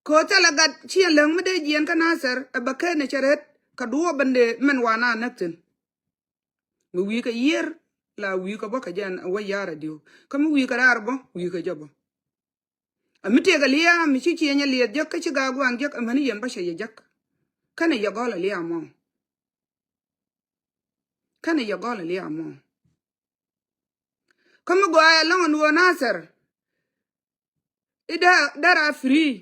Kɛ ɣöö thilɛ gat ciɛn läŋ mi dee jiɛɛn kä Nathɛr ɛ bɛ ken ɛ cɛ ret kɛ duɔ̱ɔ̱p ɛn dee mɛn wa na näk thi̱n. Mi wi̱i̱ kɛ yiër la wi̱i̱ kɛ bä kɛ jɛn ɛ wä ya̱r ɛ diw kä mi wi̱i̱ kɛ raar bä wi̱i̱ kɛ jɛ bä. Ɛ mi tëëkɛ lia̱a̱ mi ci ciɛ nyɛ liɛth jek kä ci Gaa-guaŋ jek ɛ mäni yɛn bä cɛ yɛ jek. Kɛnɛ yɛ gɔl ɛ lia̱a̱ mɔ. Kɛnɛ yɛ gɔl ɛ lia̱a̱ mɔ. Kä mi gɔaa ɛlɔ̱ŋ ɛn ɣöö Nathɛr. I̱ dee, dee ra free.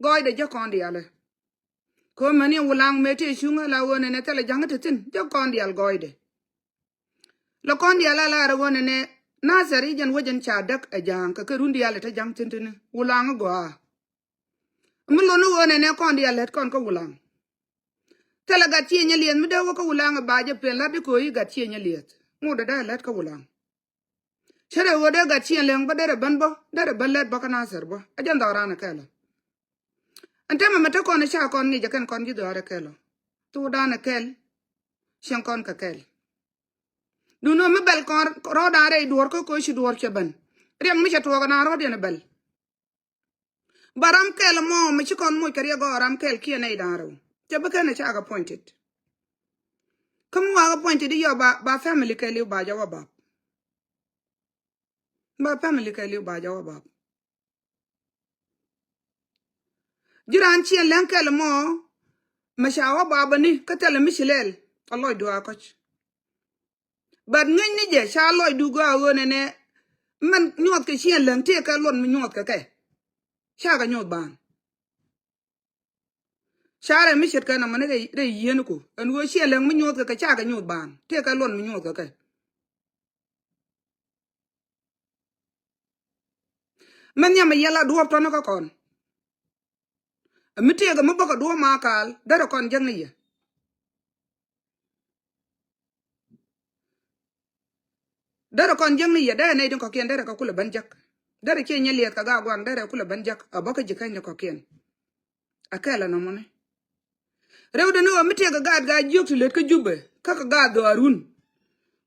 Gɔɔydɛ jɛ kɔn diaalɛ. Kɛ ɣöö mɛni Wulaŋ mëë tëë cuŋä la ɣöö nɛnɛ thilɛ ja̱ŋ i̱ te thi̱n, jɛ kɔn diaal gɔɔydɛ. La kɔn diaal a lar ɣöö nɛnɛ Nathɛr i̱ jɛn wä jɛn ca däk ɛ ja̱a̱ŋ kɛ kɛ run diaal ɛ te ja̱ŋ thi̱n thi̱n i̱ Wulaŋ i̱ gɔaa. Mi lon i̱ ɣöö nɛnɛ kɔn diaal lät kɔn kä Wulaŋ. Thilɛ gat ciëny ɛ liɛth mi dee wä kä Wulaŋ ɛ ba jɛ pen la̱t i̱ kɛ ɣöö i̱ gat ciëny ɛ liɛth. Ŋot dee dee lät kä Wulaŋ. Cä rɛy ɣöö dee gat ciëŋ leŋ bä derɛ bän bä, derɛ bän lät bä kä Nathɛr bä. A jɛn dhɔran ɛ kɛl ɔ. Ɛn täämɛ mɛ te kɔn ɛ ca kɔn ŋic ɛ kɛn kɔn ji̱ dhɔaar ɛ kɛl ɔ. Thokdan ɛ kɛl. Cieŋ kɔn kɛ kɛl. Duundɛ mi bɛl kɔn rɔɔdan rɛy duɔ̱ɔ̱r kä koci duɔ̱ɔ̱r cɛ ben. Riɛk mi cɛ tuɔɔk ɛnan rɔɔdiɛn ɛ bɛl. Ba ram kɛl mɔ mi ci kɔn moc kɛ riɛk gɔɔ ram kɛl kiɛ nɛy da̱ŋ rɛw. Cɛ bi kɛn ɛ cakɛ appointed. Kä mi wakɛ appointed i̱ yɔ ba, ba family kɛɛliw ba jɛ wä bap. Ba family kɛɛliw ba jɛ wä bap. Ji̱ raan ciɛn lɛŋ kɛl mɔ mɛ ca wä bap ni kä thilɛ mi ci lɛl. A lɔcdu a kɔc. But ŋäcni jɛ ca lɔcdu gɔaa ɣöö nɛnɛ mɛn nyuɔth kɛ ciɛn läŋ tëëkɛ luɔt mi nyuɔth kɛ kɛ. Cakɛ nyuɔth ban. Ca rɛy mi ce̱tkɛ nɔmɔ ni rɛy, rɛy yieen ku ɛn ɣöö ciɛn läŋ mi nyuɔth kɛ kɛ cakɛ nyuɔth ban tëëkɛ luɔt mi nyuɔth kɛ kɛ. Mɛn nhiam a yɛl a duɔ̱ɔ̱p tɔ̱nä kä kɔn. Ɛ mi tëëkɛ mi bäkɛ duɔ̱ɔ̱p ma kaal derɛ kɔn jäk ni yɛ. Derɛ kɔn jäk ni yɛ derɛ nɛy tin kɔ̱kiɛn derɛ kɛ kulɛ ben jäk. Derɛ ciɛ nyɛ liɛth kɛ gaa guaŋ derɛ kulɛ ben jäk a bä kä ji̱ käny ni kɔ̱kiɛn. A kɛl ɛnɔmɔni. Rɛwdɛ ni ɣöö mi tëëkɛ gaat gaa jiök ti lät kä Jubɛ kä kɛ gaat dhɔaarun.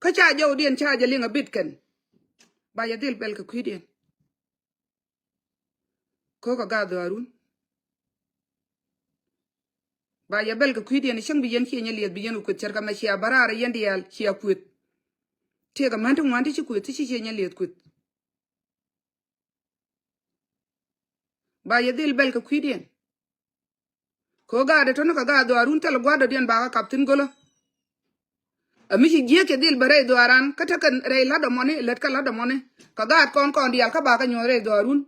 Kä ca jɔwdiɛn ca jɛ liŋ a bit kɛn. Ba yɛ dhil bɛl kɛ kui̱diɛn. Ko̱k a gaa dhɔaarun. Ba yɛ bɛl kɛ kui̱diɛn cäŋ bi yɛn ciɛ nyɛ liɛth bi yɛn kɛ kueth cɛr kɛ mɛ cia bä raar yɛn diaal cia kueth. Tëëkɛ män ti ŋuan ti ci kueth ti ci ciɛ nyɛ liɛth kueth. Ba yɛ dhil bɛl kɛ kui̱diɛn. Kɛ ɣöö gaat ɛ tɔ̱ni kɛ gaat dhɔaarun thilɛ gua̱a̱r dɔ̱diɛn bakä kap thi̱n gölä. Ɛ mi ci jiääk cɛ dhil bä rɛy dhɔaaran kä tekɛ rɛy la̱t dɔmɔni lät kä la̱t dɔmɔni. Kɛ gaat kɔn kɔn diaal kä bakä nyuɔ̱th rɛy dhɔaarun.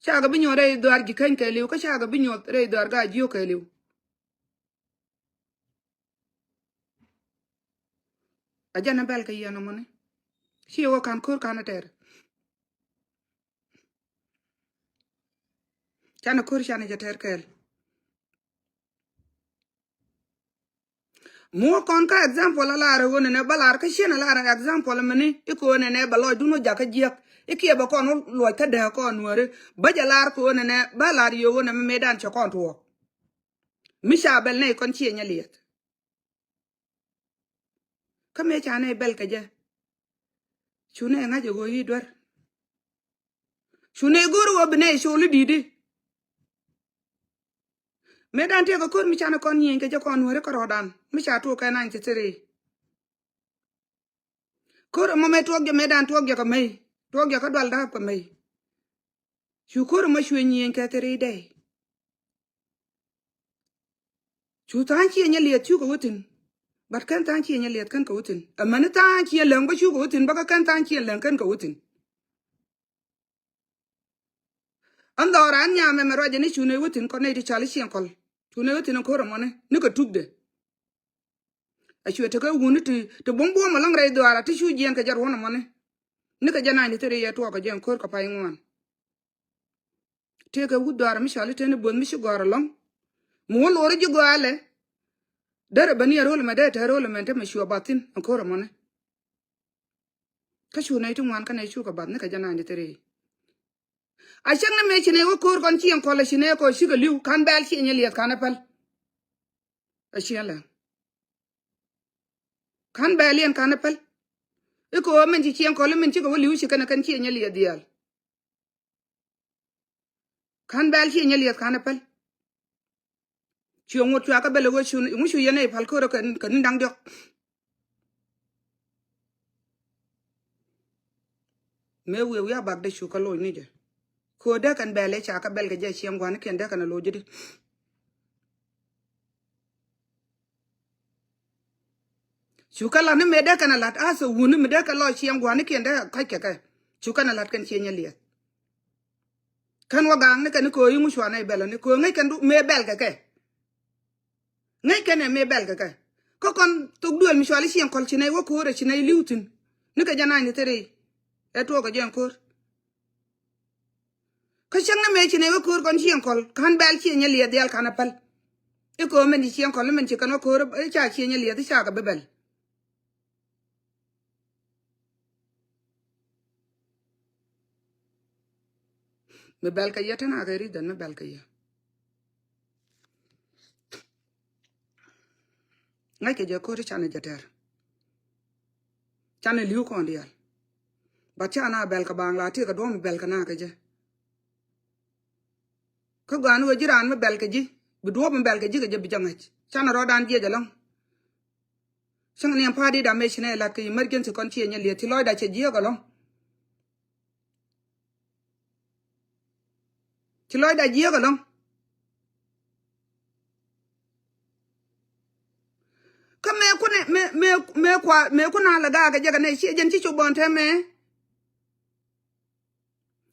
Cakɛ bi nyuɔ̱th rɛy dhɔaar ji̱ käny kɛɛliw kä cakɛ bi nyuɔ̱th rɛy dhɔaar gaat jiök kɛɛliw. A jɛn a bɛl kɛ yɛn ɔmɔni. Ci ɛ wä ka̱n ko̱r ka̱n a tɛr. Canɛ ko̱r canɛ jɛ tɛr kɛɛl. Mi wä kɔn kä example a lar ɛ ɣöö nɛnɛ bä lar kä ciɛn a lar ɛ example mini i̱ kɛ ɣöö nɛnɛ bɛ lɔcdun wä jakä jiäk i̱ kiɛ bɛ kɔn wä luɔc kä dääk kɔn nuääri bä jɛ lar kɛ ɣöö nɛnɛ bä lar yio̱o̱k ɣöö nɛmɛ mëëdan cɛ kɔn tuɔɔk. Mi ca bɛl nɛy kɔn ciɛ nyɛ liɛth. Kä mëë ca nɛy bɛl kɛ jɛ. Cu nɛy ŋa̱c ɛ ɣöö i̱ duer. Cu nɛy go̱r ɣöö bi nɛy col i̱ di̱t i̱. Mëëdan tëëkɛ ko̱r mi canɛ kɔn nyieny kɛ jɛ kɔn nuääri kärɔɔdan mi ca tuɔɔk kɛ ninety three. Ko̱r ɛmɔ mëë tuɔɔk jɛ mëëdan tuɔɔk jɛ kɛ mey. Tuɔɔk jɛ kä dual da̱a̱p kɛ mey. Cu ko̱r ɛmɔ cuɛ nyieny kɛ three day. Cu tha̱a̱ŋ ciɛ nyɛ liɛth cukɛ wä thi̱n. But kɛn tha̱a̱ŋ ciɛ nyɛ liɛth kɛn kɛ wä thi̱n. Amäni tha̱a̱ŋ ciɛ läŋ bä cukɛ wä thi̱n bä kä kɛn tha̱a̱ŋ ciɛ läŋ kɛn kɛ wä thi̱n. Ɛn dhɔra ɛn nyam ɛmɛ ruacɛ ni cu nɛy wä thi̱n kɔn nɛy ti cal i̱ ciɛŋ kɔl. Cu nɛy wä thi̱n ɛn ko̱r ɛmɔni nikɛ tukdɛ. A cuɛ tekɛ wuni ti, ti buɔ̱m buɔ̱m ɛlɔ̱ŋ rɛy dhɔra ti cu jiɛɛn kɛ jɛ ruɔ̱n ɛmɔni. Nikɛ jɛ ninety three yɛ tuɔɔk kɛ jɛ ɛn ko̱r kɛ pay ŋuan. Tëëkɛ wut dhɔaar mi cɔal i̱ teni buɔth mi ci gɔ̱a̱r ɛlɔ̱ŋ. Mi wä lo̱r ji̱ gɔaa lɛ. Derɛ bäni a ro̱l ɛmɛ dee te ro̱l ɛmɛ te mɛ cuɛ bath thi̱n ɛn ko̱r ɛmɔni. Kä cu nɛy ti ŋuan kä nɛy cukɛ bath nikɛ jɛ ninety three. A cäŋ ni mëë ci nɛy wä ko̱r kɔn ci ɛn kɔl ɛ ci nɛy kɔ cikɛ li̱w ka̱n bɛl ci ɛn yɛ liɛth ka̱n ɛ päl. Ɛ ci ɛn lɛ ka̱n bɛl yɛn ka̱n ɛ päl. I̱ kɛ ɣöö min ci ci ɛn kɔl i̱ min cikɛ wä li̱w ci kɛn ɛ kɛn ci ɛn yɛ liɛth dhiaal. Ka̱n bɛl ci nyɛ liɛth ka̱n ɛ päl. Ci ŋot cua kä bɛl ɛ ɣöö cu ŋu cu yɛn ɛ i̱ päl ko̱rä kɛ, kɛ ni̱n da̱ŋ diɔ̱k. Mëë wiɛ wi̱i̱ a bak dee cu kä loc ni jɛ. Ko̱ dee kɛn bɛl ɛ ca kä bɛl kɛ jɛ ciɛŋ gua̱nikiɛn dee kɛn ɛ loc ji̱ di. Cu kɛ lat ni mëë dee kɛn a lat a thok wuni mi dee kɛ lɔc ciɛŋ gua̱nikiɛn dee kac kɛ kɛ. Cu kɛn a lat kɛn ciɛ nyɛ liɛth. Kän wä gaŋ ni kɛn ni köö iŋu cua nɛy bɛl ni köö ŋäc kɛn du mëë bɛl kɛ kɛ. Ŋäc kɛn ɛ mëë bɛl kɛ kɛ. Kä kɔn thok duël mi cuali Ciɛŋ Kɔl ci nɛy wä köör ɛ ci nɛy li̱w thi̱n. Ni kɛ jɛ nany ni thiri. Ɛ tuɔɔk kɛ jɛ ɛn köör. Kä cäŋ ni mëë ci nɛy wä köör kɔn Ciɛŋ Kɔl ka̱n bɛl Ciɛŋ Nyɛ Liɛth diaal ka̱n ɛ päl. I̱ köö min ci Ciɛŋ Kɔl i̱ min ci kɛn wä köör i̱ ca Ciɛŋ Nyɛ Liɛth i̱ ca kɛ bi bɛl. Mi bɛl kɛ yɛ te na kɛ ri dhɛn mi bɛl kɛ yɛ. Ŋäc kɛ jɛ ko̱ri canɛ jɛ tɛr. Canɛ li̱w kɔn diaal. But ca na bɛl kɛ baaŋ la ti kɛ duɔ̱m mi bɛl kɛ na kɛ jɛ. Kä gɔaa ni ɣöö ji̱ raan mi bɛl kɛ ji̱ bi duɔ̱ɔ̱p mi bɛl kɛ ji̱ kɛ jɛ bi jɛ ŋäc. Canɛ rɔɔdan jiɛc ɛlɔ̱ŋ. Cäŋ ni ɛn pa̱a̱t i̱ dam mëë ci nɛy la̱t kɛ emergency kɔn Ciɛŋ Nyɛ Liɛth ti lɔcda cɛ jiääk ɛlɔ̱ŋ. Ti lɔcda jiääk ɛlɔ̱ŋ. Kä mëë kun mëë mëë mëë kua mëë kun a lɛ gaak kɛ jɛ kɛ nɛy Ciɛŋ jɛn ci cop bɔn te mëë.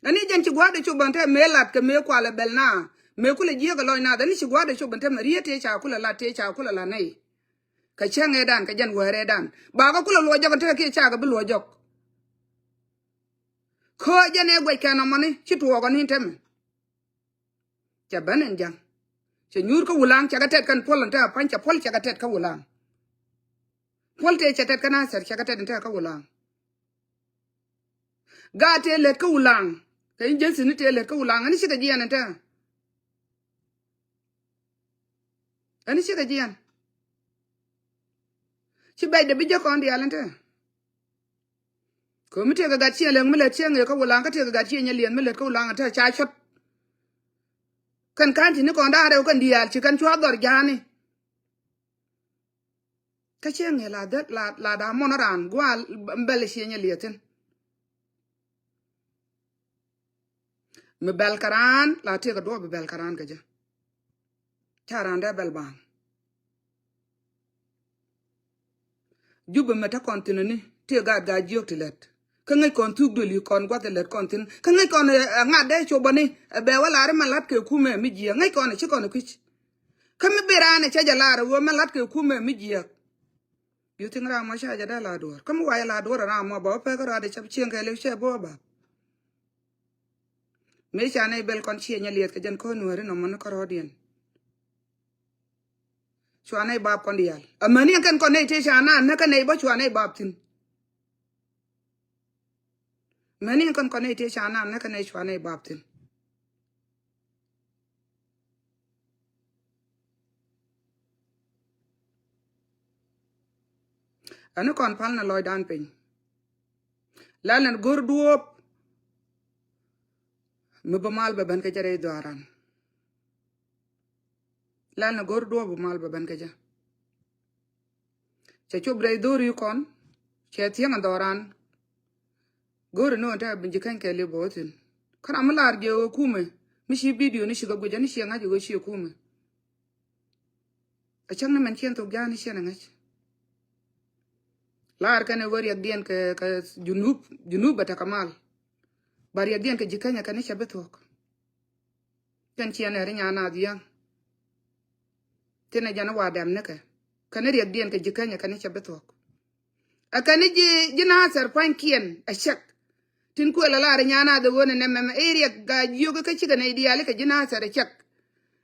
Ani jɛn ci gua̱a̱r de cop bɛn te mëë lat kɛ mëë kualɛ bɛl na. Mëë kulɛ jiäk ɛ lɔc na dhɛ ni ci gua̱a̱r de cop bɛn te mɛ riet tëë ca kulɛ lat tëë ca kulɛ lat nɛy. Kɛ cäŋ ëëdan kɛ jɛn wäär ëëdan ba kɛ kulɛ luɔc jɔk te kiɛ ca kɛ bi luɔc jɔk. Kä jɛn ëë guɛc kɛn ɔmɔni ci tuɔɔk ɔni te mɛ. Cɛ ben ɛn ja̱ŋ. Cɛ nyuur kä Wulaŋ cɛ kɛ tɛt kɛn puɔl ɛn te a pa̱ny cɛ puɔl cɛ kɛ tɛt kä Wulaŋ. Puɔl tëë cɛ tɛt kä Nasir cɛ kɛ tɛt ɛn te kä Wulaŋ. Gaat tëë lät kä Wulaŋ kɛ emergency ni tëë lät kä Wulaŋ ɛn cikɛ jiɛn ɛn te. Ɛn cikɛ jiɛn. Ci bɛc dee bi jek kɔn diaal ɛn te. Kɛ mi tëëkɛ gat ciɛ lɛŋ mi lät ciɛ ŋëë kä Wulaŋ kä tëëkɛ gat ciɛ nyɛ liɛn mi lät kä Wulaŋ ɛn te ca cɔt. Kɛn ka̱n ci ni kɔn da̱a̱n rɛw kɛn diaal ci kɛn cua dhɔr ja̱a̱ni. Kä ciɛ ŋëë la dhät la la da̱a̱ mɔn raan gua̱a̱ bɛl ciɛ nyɛ liɛthin. Mi bɛl kɛ raan la tëëkɛ duɔ̱ɔ̱p bi bɛl kɛ raan kɛ jɛ. Ca raan dee bɛl baaŋ. Jupɛ mɛ te kɔn thin ani tëë gaat gaat jiök ti lät. Kä ŋäc kɔn thuk duël yi kɔn gua̱th ɛ lät kɔn thin kä ŋäc kɔn ɛ ŋa̱t dee copani ɛ bɛ wä la̱r imɛ la̱t kɛ kumɛ mi jiɛk ŋäc kɔn ɛ ci kɔn ɛ kui̱c. Kä mi bi raan ɛ cɛ jɛ la̱r ɛ ɣöö mɛ la̱t kɛ kumɛ mi jiɛk. You think ram mɔ ca jɛ dee la duɔ̱ɔ̱r kä mi wacɛ la duɔ̱ɔ̱r ram mɔ bä wä pek kä ruaat ɛ cɛ cieŋ kɛ lek cɛ bä wä bap. Mëë ca nɛy bɛl kɔn ciɛ nyɛ liɛth kɛ jɛn kä nuääri nɔmɔ ni kärɔɔdiɛn. Cua nɛy bap kɔn diaal amäni ɛn kɛn kɔn nɛy tëë ca naan näkä nɛy bä cua nɛy bap thi̱n. Mäni kɔn kɔn nɛy tëë ca naan näkä nɛy cua nɛy bap thi̱n. Ani kɔn pal ni lɔcdan piny. Lɛl ni go̱r duɔ̱ɔ̱p mi bi mal bɛ ben kä jɛ rɛy dhɔaran. Lɛl ni go̱r duɔ̱ɔ̱p bi mal bɛ ben kä jɛ. Cɛ cop rɛy dho̱ri kɔn cɛ thiäŋ a dhɔran. Go̱ri ni ɣän te a bin ji̱ käny kɛ li̱p bä wä thi̱n. Kä ram mi lar jiɛ ɣöö kumɛ mi ci bidio ni cikɛ guic ani ciɛ ŋa̱c ɣöö ciɛ kumɛ. A cäŋ ni mɛn ciɛn thok ja̱a̱n ni ciɛn a ŋäc. Lar kɛn ɛ wä riɛkdiɛn kɛ kɛ junub junub bɛ tekɛ mal. Ba riɛkdiɛn kɛ ji̱ käny a kɛn ni cɛ bi thuɔ̱k. Kɛn ciɛ nɛri nyan nath yäŋ. Thin ɛ jɛn ɛ wa dɛm nikɛ kɛn ɛ riɛkdiɛn kɛ ji̱ känyɛ kɛn ɛ cɛ bi thuɔ̱k. Ɛ kɛn ɛ ji̱ ji̱ nathɛr pua̱nykiɛn ɛ cɛk. Tin kuël ɛ lar ɛ nyan nath ɛ ɣöö nɛ nɛmɛ mɛ i̱ riɛk gaa jiök kä cikɛ nɛy diaali kɛ ji̱ nathɛr ɛ cɛk.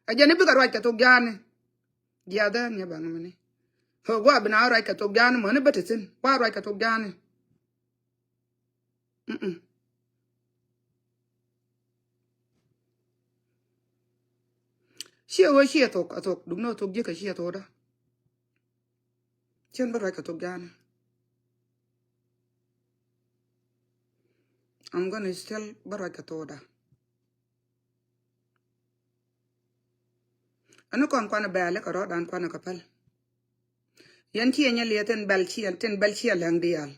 Ɛ jɛn ɛ bikɛ ruac kɛ thok ja̱a̱ni. Jiathɛ ni ɛ baŋ mini ɣöö gua bi na ruac kɛ thok ja̱a̱ni mäni bä te thi̱n wa ruac kɛ thok ja̱a̱ni. Mm-mm. Ciɛ ɣöö ciɛ thok a thok duk ni ɣä thok ji̱ kɛ ciɛ thokda. Cien bä ruac kɛ thok ja̱a̱ni. I'm gonna still bä ruac kɛ thokda. Ani kɔn kuanɛ bɛ̈ɛ̈li kɛ rɔ̱dan kuanɛ kɛ päl. Yɛn ciɛ nyɛ liɛ thin bɛl ciɛ thin bɛl ciɛ lɛŋ diaal.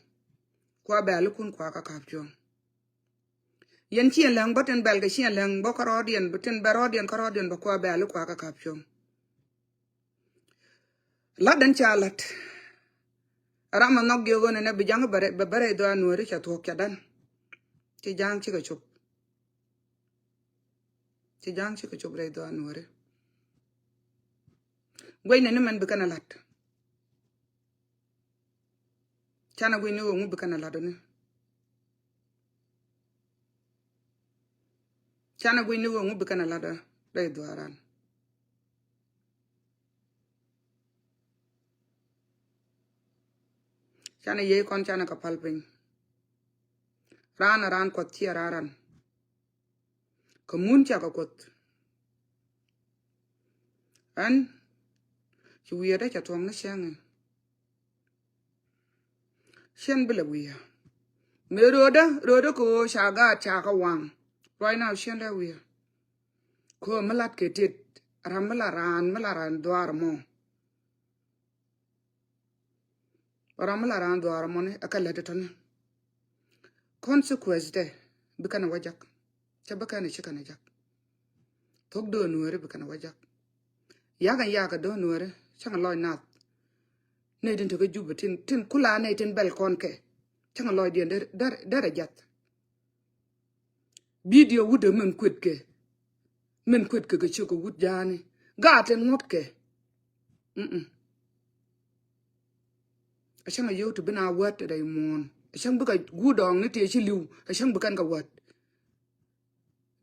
Kua bɛ̈ɛ̈li kun kua kä ka̱p cuɔ̱ŋ. Yɛn ciɛ lɛŋ bä thin bɛl kɛ ciɛ lɛŋ bä kä rɔ̱diɛn bä thin bɛ rɔ̱diɛn kä rɔ̱diɛn bä kua bɛ̈ɛ̈li kua kä ka̱p cuɔ̱ŋ. Lat den ca lat. Ram a nhɔk jiök ɣöö nɛ bi ja̱ŋ bɛ bɛ rɛy dhɔa nuääri ca thuɔ̱k ca dan. Ci ja̱ŋ cikɛ cop. Ci ja̱a̱ŋ cikɛ cop rɛy dhɔaar Nuääri. Guecnɛ ni mɛn bi kɛn a la̱t. Canɛ guic ni ɣöö ŋu bi kɛn a la̱t ɔ ni. Canɛ guic ni ɣöö ŋu bi kɛn a la̱t ɔ rɛy dhɔaaran. Canɛ yiey kɔn canɛ kɛ pal piny. Raan a raan Kuɔth, ciɛ raan ran. Kä mun cakɛ Kuoth. Ɛn ci wiɛɛdä cɛ tuɔ̱ŋ ni cäŋ i̱ cien bi lɛ wi̱i̱. Mëë röödä, röödä kɛ ɣöö ca gaat ca kɛ waŋ. Right now cien dee wi̱i̱. Kɛ ɣöö mi lat kɛ tet, ram mi la raan, mi la raan dhɔaar mɔ. Ram mi la raan dhɔaar mɔni ɛ kɛ lät tɔni. Consequence dɛ bi kɛn ɛ wä jak. Cɛ bi kɛn ɛ ci kɛn ɛ jak. Thok döör Nuääri bi kɛn ɛ wä jak. Yak ɛn yak ɛ döör Nuääri cäŋ ɛ lɔc nath. Nɛy tin tekɛ Jubɛ tin, tin kula nɛy tin bɛl kɔn kɛ. Cäŋ ɛ lɔcdiɛn der, der, derɛ jath. Video wut ɛ min kuetkɛ. Min kuetkɛ kɛ ciök kɛ wut ja̱a̱ni. Gaat tin ŋuɔ̱tkɛ. Mm-mm. A cäŋ a yio̱w ti bi na wät rɛy muɔ̱ɔ̱n. A cäŋ bikɛ guut dɔɔŋni tëë ci li̱w. A cäŋ bi kɛn kɛ wät.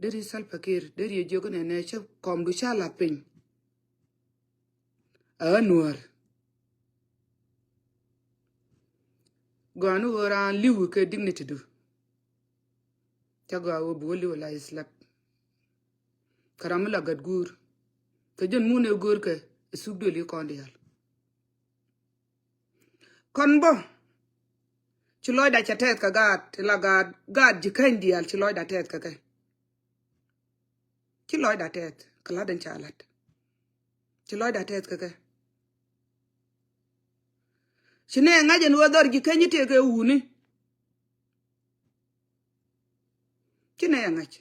Deri Salva Kiir, deri yɛ jiök nɛ nɛ cä kɔmdu ca la̱th piny. Ɛ ɣä Nuäär. Gɔaa ni ɣöö raan li̱w kɛ dignity du. Ca gɔaa ɣöö bi wä li̱w la islap. Kä ram mi la gat guur. Kä jɛn mun ɛ go̱o̱rkɛ ɛ suk duël i̱ kɔn diaal. Kɔn bä. Ci lɔcda cɛ tɛth kɛ gaat, ti la gaat, gaat ji̱ käny diaal ci lɔcda tɛth kɛ kɛ. Ci lɔcda tɛth kɛ la̱t in ca la̱t. Ci lɔcda tɛth kɛ kɛ. Ci nɛ ŋa̱c ɛn ɣöö dhɔr ji̱ käny i̱ tëëkɛ wuni. Ci nɛ ŋa̱c.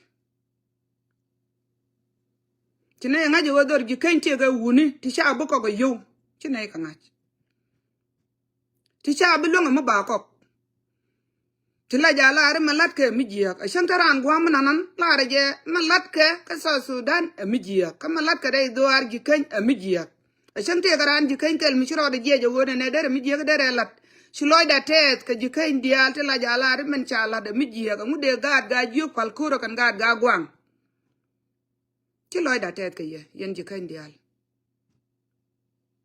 Ci nɛ ŋa̱c ɛ ɣöö dhɔr ji̱ käny tëëkɛ wuni ti ca bi kɔk ɛ yio̱w. Ci nɛ kɛ ŋa̱c. Ti ca bi luäŋ ɛ mi ba kɔk. Ti la ja laari mɛ la̱tkɛ mi jiääk. Ɛ cäŋ te raan gua̱a̱m mi nanan laarɛ jɛ mɛ la̱tkɛ kä South Sudan ɛ mi jiääk. Kä mɛ la̱tkɛ rɛy dhuaar ji̱ käny ɛ mi jiääk. Ɛ cäŋ tëëkɛ raan ji̱ käny kɛl mi ci rɔɔdɛ jiɛc ɛ ɣöö nɛnɛ derɛ mi jiääk derɛ la̱t. Ci lɔcda tɛɛth kɛ ji̱ käny diaal ti la ja laari mɛn ca la̱t ɛ mi jiääk. Ɛŋu dee gaat gaa jiök pal ko̱rä kɛn gaat gaa gua̱a̱ŋ. Ci lɔcda tɛɛth kɛ yɛ, yɛn ji̱ käny diaal.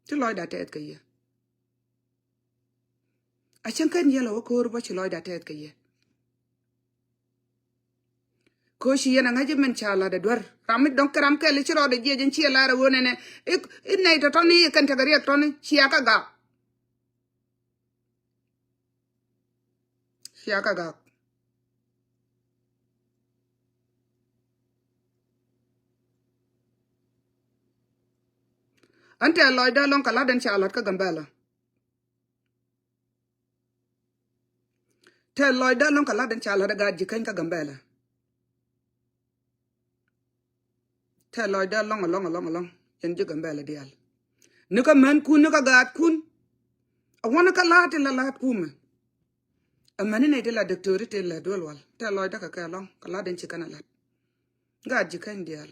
Ci lɔcda tɛɛth kɛ yɛ. A cäŋ kɛn yɛl a wä ko̱o̱r bä ci lɔcda tɛɛth kɛ yɛ. Ko̱o̱r ci yɛn a ŋäc i̱ min ca la̱t ɛ duer. Ram mi dɔ̱ŋ kɛ ram kɛl i̱ ci rɔɔdɛ jiɛc in ciɛ lar a ɣöö nɛnɛ. I̱, i̱ nɛy tɔ̱tɔ̱ni i̱ kɛn tekɛ riɛk tɔ̱ni cia kä gak. Cia kä gak. Ɣän tɛth lɔcdä ɛlɔ̱ŋ kɛ la̱t in ca la̱t kä Gambɛla. Tɛth lɔcdä ɛlɔ̱ŋ kɛ la̱t in ca la̱t ɛ gaat ji̱ käny kä Gambɛla. Tɛth lɔcdä ɛlɔ̱ŋ, ɛlɔ̱ŋ, ɛlɔ̱ŋ, ɛlɔ̱ŋ. Yɛn ji̱ Gambɛla diaal. Ni kä mänkun, ni kä gaatkun. A wä ni kä la̱a̱t ti la la̱a̱t kumɛ. Ɛ mäni nɛy ti la diktöri ti la duel wal. Tɛth lɔcdä kɛ kɛ ɛlɔ̱ŋ, kɛ la̱t in ci kɛn ɛ la̱t. Gaat ji̱ käny diaal.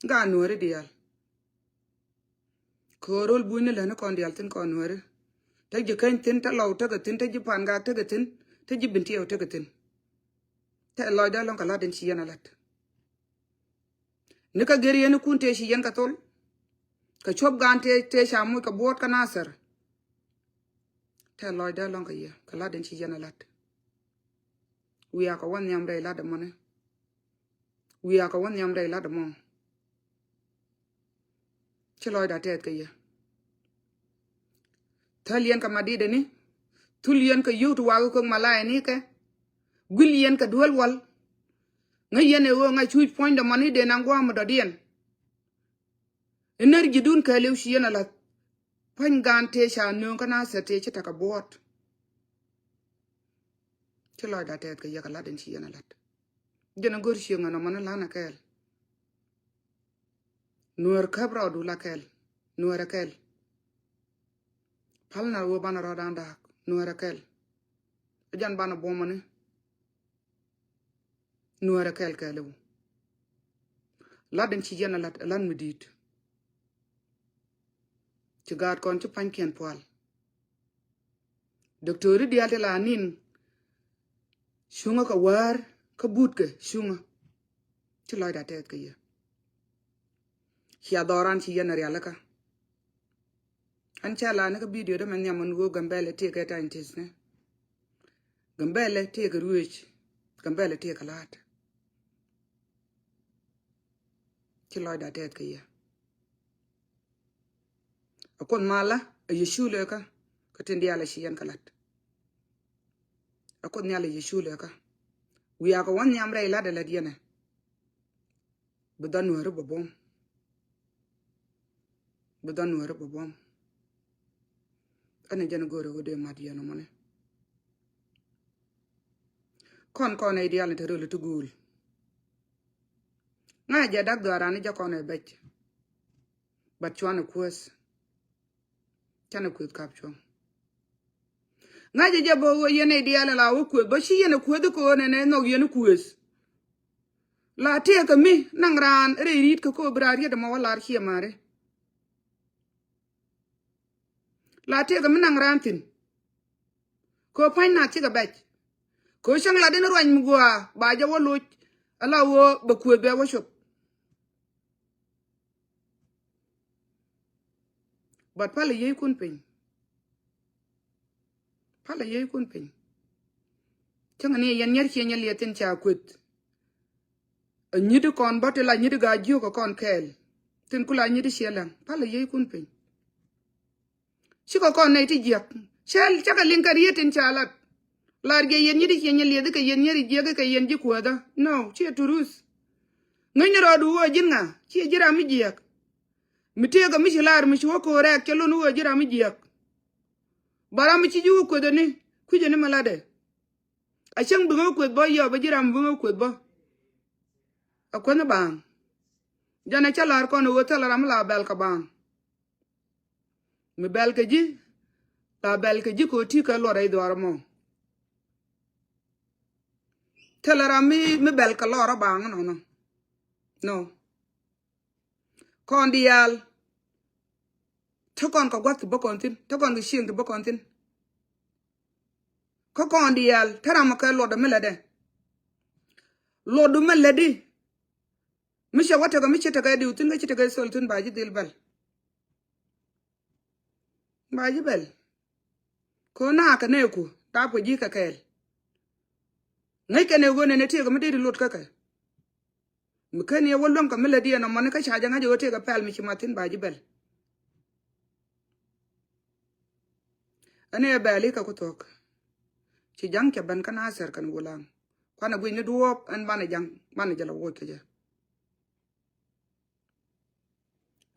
Gaat Nuääri diaal. Kɛ ɣöö ro̱l bunyni lätni kɔn diaal thi̱n kɔn Nuääri. Te ji̱ käny thi̱n, te Lɔw tekɛ thi̱n, te ji̱ Pangak tekɛ thi̱n, te ji̱ Bentiu tekɛ thi̱n. Tɛth lɔcdä ɛlɔ̱ŋ kɛ la̱t in ci yɛn ɛ la̱t. Ni kä gër yɛn ikun tëë ci yɛn kɛ thol. Kɛ cuɔp gaan tëë, tëë ca moc kɛ buɔ̱ɔ̱t kä Nasir. Tɛth lɔcdä ɛlɔ̱ŋ kɛ yɛ, kɛ la̱t in ci yɛn ɛ la̱t. Wiaa kɛ wä nhiam rɛy la̱t ɛmɔni. Wiaa kɛ wä nhiam rɛy la̱t ɛmɔ. Ci lɔcda tɛth kɛ yɛ. Thäl yɛn kɛ madidɛ ni. Thul yɛn kɛ yio̱w ti wakä kök malaya ni kɛ. Guil yɛn kɛ duel wal. Ŋäc yɛn ɛ ɣöö ŋa̱c cuc puɔ̱nydɛ mɔni dee naŋ gua̱a̱m dɔ̱diɛn. Energy dun kɛɛliw ci yɛn a la̱th. Pua̱ny gaan tëë ca nööŋ kä Nasir tëë ci tekɛ buɔ̱ɔ̱t. Ci lɔcda tɛth kɛ yɛ kɛ la̱t in ci yɛn a la̱t. Jɛn a go̱r cieŋ ɛn ɔmɔni la̱n a kɛɛl. Nuäär käp rɔɔdu la kɛl. Nuäär ɛ kɛl. Pal na ɣöö banɛ rɔɔdan da̱a̱k. Nuäär ɛ kɛl. Ɛ jɛn banɛ buɔmɔni. Nuäär ɛ kɛl kɛɛliw. Lat in ci yɛn a lat, a lat mi di̱i̱t. Ci gaat kɔn ci pa̱nykiɛn pual. Doktori diaal ti la nin cuŋä kɛ wäär kä butkɛ cuŋä. Ci lɔcda tɛth kɛ yɛ. Cia dhɔran ci yɛn a rialikä. An ca la ni kä bidio dä mɛ nhiam an woo Gambɛlɛ tëëkɛ ta̱ny tëth ni. Gambɛlɛ tëëkɛ ruëëc. Gambɛlɛ tëëkɛ la̱a̱t. Ci lɔcda tɛth kɛ yɛ. A Kuoth malä a yɛ cuulɛ kä, kä tin diaal a ci yɛn kɛ la̱t. A Kuoth nhial a yɛ cuulɛ kä. Wiakɛ wä nhiam rɛy la̱t a lät yɛnɛ. Bi dhɔn nuääri bɛ buɔ̱m. Bi dhɔn nuääri bɛ buɔ̱m. Ɛn a jɛn go̱o̱rɛ ɣöö dee mat yɛn ɔmɔni. Kɔn kɔn ɛ diaal ni te röl ti guul. Ŋa̱c jɛ dak dhɔaran ni jɛ kɔn ɛ bɛc. But cuanɛ kuäth. Canɛ kuëth kap cuɔ̱ŋ. Ŋa̱cä jɛ bä ɣöö yɛn ɛ diaal la wä kuëth bä ci yɛn ɛ kuëth kɛ ɣöö nɛnɛ nhɔk yɛn kuëth. La tëëkɛ mi naŋ raan rɛy ri̱t kɛ kɛ ɣöö bi raan riet ɛmɔ wä lar ciɛ mari. La tëëkɛ mi naŋ raan thi̱n. Kɛ ɣöö pa̱ny nath cikɛ bɛc. Kɛ ɣöö cäŋ lat in ruany mi gua̱a̱ ba jɛ wä loc. Ala ɣöö bɛ kuëth bɛ wä cop. But palɛ yiëëckun piny. Palɛ yiëëckun piny. Cäŋɛ ni yɛn nyɛr ciɛ nyɛ liɛth tin ca kueth. A nyit kɔn bä ti la nyit gaa jiök kɔn kɛɛl. Tin ku la nyit ciɛ läŋ. Palɛ yiëëckun piny. Cikɛ kɔn nɛy ti jiäk. Cɛ cakɛ liŋ kɛ riet tin ca lat. Lar jɛ yɛn nyit ciɛ nyɛ liɛth kɛ yɛn nyɛr jiäk kɛ yɛn ji̱ kuäthä. No, ciɛ turuth. Ŋäcni rɔɔdu ɣöö ji̱n ŋa, ciɛ ji̱ ram mi jiäk. Mi tëëkɛ mi ci lar mi ci wä ko̱o̱r rɛɛk cɛ lon ɣöö ji̱ ram mi jiäk. Ba ram mi ci ji̱ wä kuethäni, kui̱cäni mi latdɛ. A cäŋ bi ŋä kueth bä yɔp a ji̱ ram bi ŋä kueth bä. A kueth ni baaŋ. Jɛn a cä lar kɔn ɣöö thilɛ ram mi la bɛl kɛ baaŋ. Mi bɛl kɛ ji̱, la bɛl kɛ ji̱ kɛ ɣöö ti kɛ luɔt rɛy dhuaar mɔ. Thilɛ ram mi, mi bɛl kɛ lɔr a baaŋ nɔnɔ. No. Kɔn diaal. Te kɔn kɛ gua̱th ti bä kɔn thi̱n. Te kɔn kɛ cieŋ ti bä kɔn thi̱n. Kä kɔn diaal te ram kɛ luɔtdä mi lätdɛ. Luɔtdu mi lätdi. Mi cɛ wä tekɛ mi ci tekɛ diw thi̱n kä ci tekɛ thol thi̱n ba ji̱ dhil bɛl. Ba ji̱ bɛl. Kɛ ɣöö naakɛ nɛɛku dapkɛ ji̱ kɛ kɛɛl. Ŋäc kɛn ɛ ɣöö nɛn ɛ tëëkɛ mi dee di lot kä kɛ. Mi ken yɛ wä luäŋ kɛ mi lät yɛn ɔmɔni kä ca jɛ ŋa̱c ɛ ɣöö tëëkɛ pɛl mi ci mat thi̱n ba ji̱ bɛl. Ɛn ɛ bɛl i̱ kɛ ku thuɔ̱k. Ci ja̱ŋ cɛ ben kä Nathɛr kɛn Wulaŋ. Kuanɛ guic ni duɔ̱ɔ̱p ɛn banɛ ja̱ŋ banɛ jɛ lɛ woc kɛ jɛ.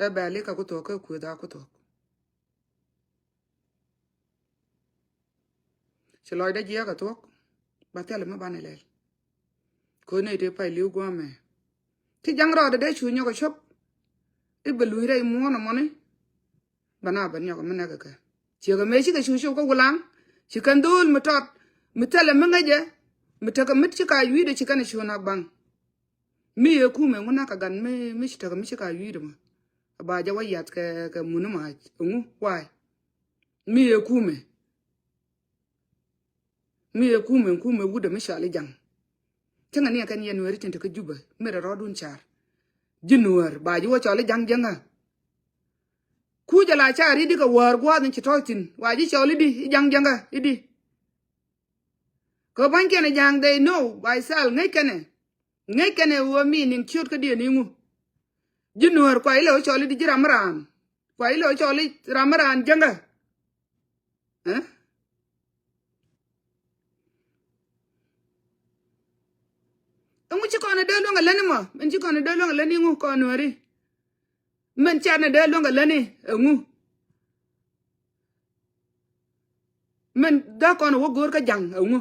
Ɛ bɛl i̱ kɛ ku thuɔ̱k kä kuëth a ku thuɔ̱k. Ci lɔcdä jiɛɛk a thuɔ̱k. Ba thil mi banɛ lɛl. Kɛ ɣöö nɛy tëë pay li̱w gua̱a̱mɛ. Ti ja̱ŋ rɔɔdɛ dee cu nyɔk a cop. I̱ bɛ luny rɛy muɔ̱ɔ̱n ɛmɔni. Bɛ na bɛ nyɔk mi nɛk kɛ kɛ. Ciek ɛmɛ cikɛ cu cop kä Wulaŋ. Ci kɛn dho̱o̱l mi tɔt. Mi thilɛ mi ŋäcɛ. Mi tekɛ mi ci ka yui̱dɛ ci kɛn cu nak baŋ. Mi yɛ kumɛ ŋu nak kɛ gan mi, mi ci tekɛ mi ci ka yui̱dɛ mɔ. Ba jɛ wä yath kɛ, kɛ mun ma ɛŋu wa̱a̱. Mi yɛ kumɛ. Mi yɛ kumɛ, kumɛ wutdä mi cɔal i̱ ja̱ŋ. Cäŋɛ ni ɛ kɛn yɛ Nuääri tin te kä Jubɛ mi rɛ rɔɔdun car. Ji̱ Nuäär ba ji̱ wä cɔal i̱ ja̱ŋ jäŋä. Kucä la car i̱di kɛ wäär gua̱a̱th in ci tɔ̱ɔ̱c thi̱n wa ji̱ cɔal i̱di i̱ ja̱ŋ jäŋä i̱di. Kɛ pa̱nykiɛn ɛ ja̱a̱ŋ they know by self ŋäc kɛnɛ. Ŋäc kɛnɛ ɣöö mi niŋ ciöt kädiɛn i̱ ŋu. Ji̱ Nuäär kua ilɛ wä cɔl i̱ di ji̱ ram mi raan. Kua ilɛ wä cɔl i̱ ram mi raan jäŋä. Ɛŋu ci kɔn ɛ dee luäŋ ɛ läni mɔ? Min ci kɔn ɛ dee luäŋ ɛ läni i̱ ŋu kɔn Nuääri? Min cat ni dee luäŋ ɛ läni ɛŋu? Min dhakɔn wä go̱o̱r kä ja̱ŋ ɛŋu?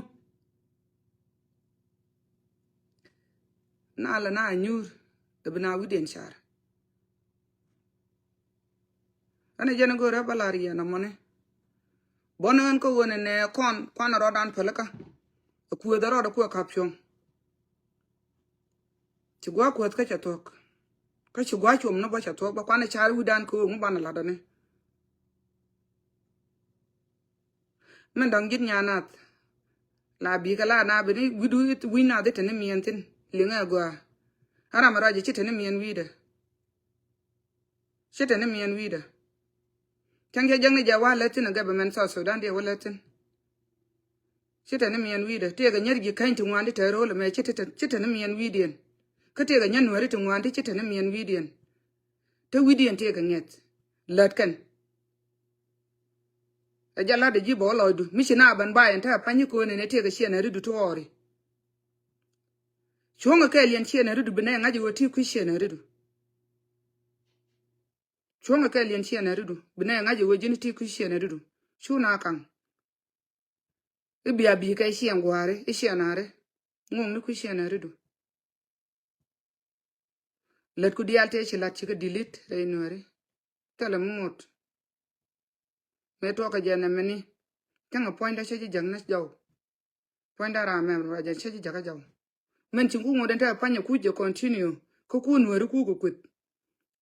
Na lɛ na nyuur ɛ bi na wi̱diɛn car. Ɛn ɛ jɛn ɛ go̱o̱r ɛ bä lar yɛn ɛ mɔni. Bɔn ɣän kä ɣöö nɛ nɛ kɔn kuan ɛ rɔɔdan pälikä. Ɛ kuëth ɛ rɔɔd ɛ kuɛ ka̱p cuɔ̱ŋ. Ci gua̱a̱k kuäth kä cɛ thuɔ̱k. Kä ci gua̱c cuɔm ni bä cɛ thuɔ̱k bä kuanɛ car wi̱dan kɛ ɣöö ŋu banɛ latdä ni. Min dɔ̱ŋ ji̱t nyan nath. La bikɛ la na bini wi̱du wi̱ny nath i̱ te ni miɛn thi̱n. Liŋɛ gɔaa. A ram a ruac i̱ ci te ni miɛn wi̱i̱dɛ. Ci te ni miɛn wi̱i̱dɛ. Cäŋ cɛ jäkni jɛ wa lät thi̱n a gɛp ɛmɛn South Sudan diɛ wä lät thi̱n. Ci te ni miɛn wi̱i̱dɛ. Tëëkɛ nyɛr ji̱ käny ti ŋuan ti te ro̱o̱l ɛmɛ ci te, ci te ni miɛn wi̱i̱diɛn. Kä tëëkɛ nyɛr nuääri ti ŋuan ti ci te ni miɛn wi̱i̱diɛn. Te wi̱i̱diɛn tëëkɛ ŋiɛth. Lät kɛn. Ɛ jɛ lat ɛ ji̱ bä wä lɔcdu. Mi ci na ben ba yɛn te a pa̱ny i̱ köön ɛn ɛ tëëkɛ ciɛn ɛ ri̱du ti ɣɔɔri. Cuɔ̱ŋɛ kɛɛl yɛn ciɛn ɛ ri̱du bi nɛ ŋa̱c ɛ ɣöö ti kui̱ ciɛn ɛ ri̱du. Cuɔ̱ŋɛ kɛɛl yɛn ciɛn ɛ ri̱du bi nɛ ŋa̱c ɛ ɣöö ji̱n ti kui̱ ciɛn ɛ ri̱du. Cu na kaŋ. I̱ bia bi̱i̱ kɛ ciɛn gua̱a̱ri i̱ ciɛn a̱ri. Ŋuɔ̱ŋni kui̱ ciɛn ɛ ri̱du. Lät ku diaal tëë ci la̱t ci kɛ dilit rɛy nuääri. Thilɛ mi ŋot. Mëë tuɔɔk kɛ jɛ nɛmɛni. Cäŋɛ puɔ̱nydä cä ji̱ jäk ni jɔw. Puɔ̱nydä ram mɛm ruacɛ cä ji̱ jäk kä jɔw. Mɛn ci ku ŋot ɛn te pua̱nyɛ kuc jɛ continue. Kä ku nuääri ku kɛ kueth.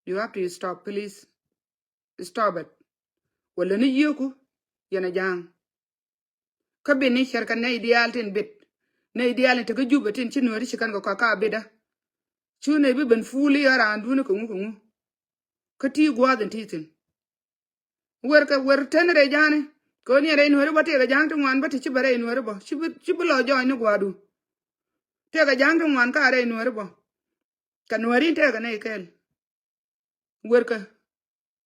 You have to stop, please. Stop it. Wala ni yieeku yɛn a ja̱a̱ŋ. Kä ben ni cärkɛ nɛy diaal tin bet. Nɛy diaal ni tekä Jubɛ tin ci nuääri ci kɛn kɛ kɔakä a betdä. Cu nɛy bi ben fuuli ɛ raandun kɛ ŋu kɛ ŋu. Kä ti gua̱a̱th in ti thi̱n. Wer kɛ wer teni rɛy ja̱a̱ni. Kɛ ɣöö ni rɛy nuääri bä tëëkɛ ja̱a̱ŋ ti ŋuan bä ti ci bɛ rɛy nuääri bä. Ci bi, ci bi lɔ jɔɔny ni gua̱a̱du. Tëëkɛ ja̱a̱ŋ ti ŋuan ka rɛy nuääri bä. Kɛ nuääri in tëëkɛ nɛy kɛɛl. Werkɛ.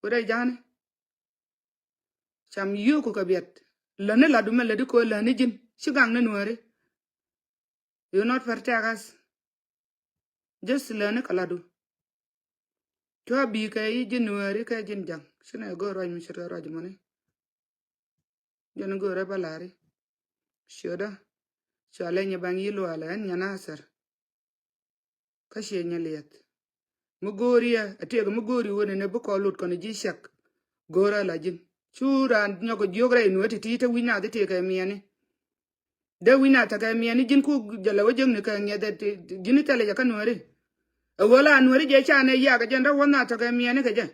Werɛ ja̱a̱ni. Cam yio̱o̱ku kɛ biɛt. Läni latdu mɛ lätdi ko̱ läni ji̱n. Ci gaŋ ni nuääri. You not protect us. Just läni kɛ latdu. Cua bi̱i̱ kɛ yi ji̱n nuääri kɛ ji̱n ja̱ŋ. Ci nɛ go̱o̱r ruac mi ce̱tkɛ ruac mɔni. Jɛn go̱o̱rɛ bä la̱ri. Ciötdä. Cua leny ɛ baŋ yi luaalɛ ɛn nyan a thɛr. Kä ciɛ nyɛ liɛth. Mi go̱o̱ri ɛ, a tiɛɛk mi go̱o̱ri wen ɛn ɛ bi kɔ lut kɔn ji̱ cɛk. Go̱o̱rä la ji̱n. Cu raan nyɔk jiök rɛy nuääri ti̱ti̱ te wi̱c nath i̱ tëëkɛ miɛni. Dee wi̱c nath tekɛ miɛni ji̱n ku jɛ lɛ wä jiäkni kɛ ŋiɛth ɛ ti, ti, ji̱n i̱ thilɛ jɛ kä nuääri. Ɛ ɣöö la nuääri jɛ ca nɛ yak ɛ jɛn dee wä nath tekɛ miɛni kɛ jɛ.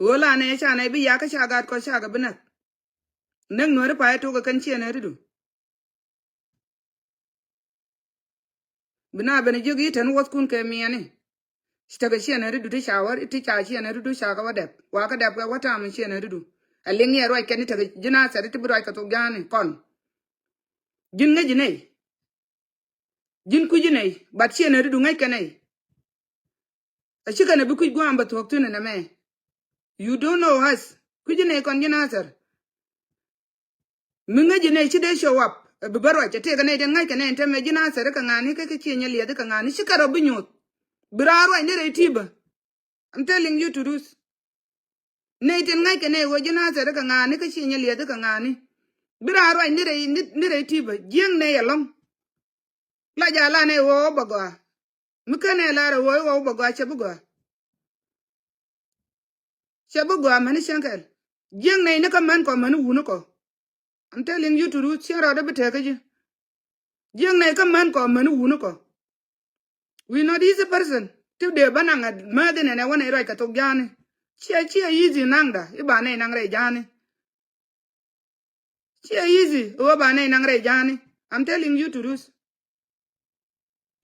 Ɣöö la nɛ ca nɛ bi yak kä ca gat kɔ ca kɛ bi näk. Näk nuääri pay tok ɛ kɛn ciɛ nɛ ri̱du. Bi na ben jiök i̱ ten wuɔthkun kɛ miɛni. Ci tekɛ ciɛ nɛ ri̱du ti ca wä ti ca ciɛ nɛ ri̱du ca kɛ wä dɛp. Wa kä dɛp kɛ wä tam ciɛ nɛ ri̱du. Ɛ liŋ yɛ ruac kɛn i̱ tekɛ ji̱n a thɛr i̱ ti bi ruac kɛ thok ja̱a̱ni kɔn. Ji̱n ŋäc i̱ nɛy. Ji̱n kui̱c i̱ nɛy, but ciɛ nɛ ri̱du ŋäc kɛ nɛy. A cikɛ nɛ bi kui̱c gua̱a̱m bɛ thuɔ̱k thi̱n ɛn ɛmɛ. You don't know us. Kui̱c i̱ nɛy kɔn ji̱n a thɛr. Mi ŋäc i̱ nɛy ci dee show up. Ɛ bi bä ruac ɛ tëëkɛ nɛy tin ŋa̱ckɛ nɛy ɛn tɛmɛ ji̱n a thɛr i̱ kɛ ŋa̱ni kɛ kɛ ciɛ nyɛ liɛth i̱ kɛ ŋa̱ni ci kɛ rɔ bi nyoth. Bi raan ruac ni rɛy ti̱i̱bä. I'm telling you to truth. Nɛy tin ŋa̱ckɛ nɛy ɣöö ji̱n a thɛr i̱ kɛ ŋa̱ni kä ciɛ nyɛ liɛth i̱ kɛ ŋa̱ni. Bi raan ruac ni rɛy, ni, ni rɛy ti̱i̱bä. Jiäŋ nɛy ɛlɔ̱ŋ. La ja̱ la nɛy ɣöö bä gɔaa. Mi ken nɛy lar ɛ ɣöö i̱ ɣɔw bä gɔaa cɛ bi gɔaa. Cɛ bi gɔaa mäni cäŋ kɛl. Jiäŋ nɛy ni kä män kɔ mäni wuni kɔ. I'm telling you to truth, cieŋ rɔɔdɛ bi tɛk kä ji̱. Jiäŋ nɛy kä män kɔ mäni wuni kɔ. We not easy person. Ti dee bä naŋ a määth inɛnɛ wä nɛy ruac kɛ thok ja̱a̱ni. Ciɛ, ciɛ easy naŋda i̱ ba nɛy naŋ rɛy ja̱a̱ni. Ciɛ easy ɣöö ba nɛy naŋ rɛy ja̱a̱ni. I'm telling you to truth.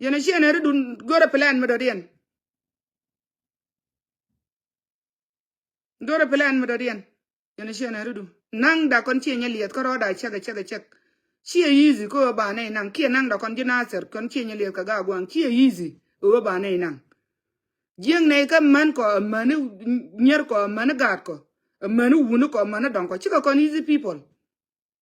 Yɛn a ciɛ nɛ ri dun go̱rɛ plan mi dɔ̱diɛn. Go̱rɛ plan mi dɔ̱diɛn. Yɛn a ciɛ nɛ ri dun. Naŋda kɔn ciɛ nyɛ liɛth kä rɔɔda cɛk a cɛk a cɛk. Ciɛ easy kä ɣöö ba nɛy naŋ kiɛ naŋda kɔn ji̱ nathɛr kɔn ciɛ nyɛ liɛth kɛ gaa gua̱a̱ŋ ciɛ easy ɣöö ba nɛy naŋ. Jiäŋ nɛy kä män kɔ, amäni nyier kɔ, amäni gaat kɔ, amäni wuni kɔ, amäni dɔŋ kɔ. Cikɛ kɔn easy people.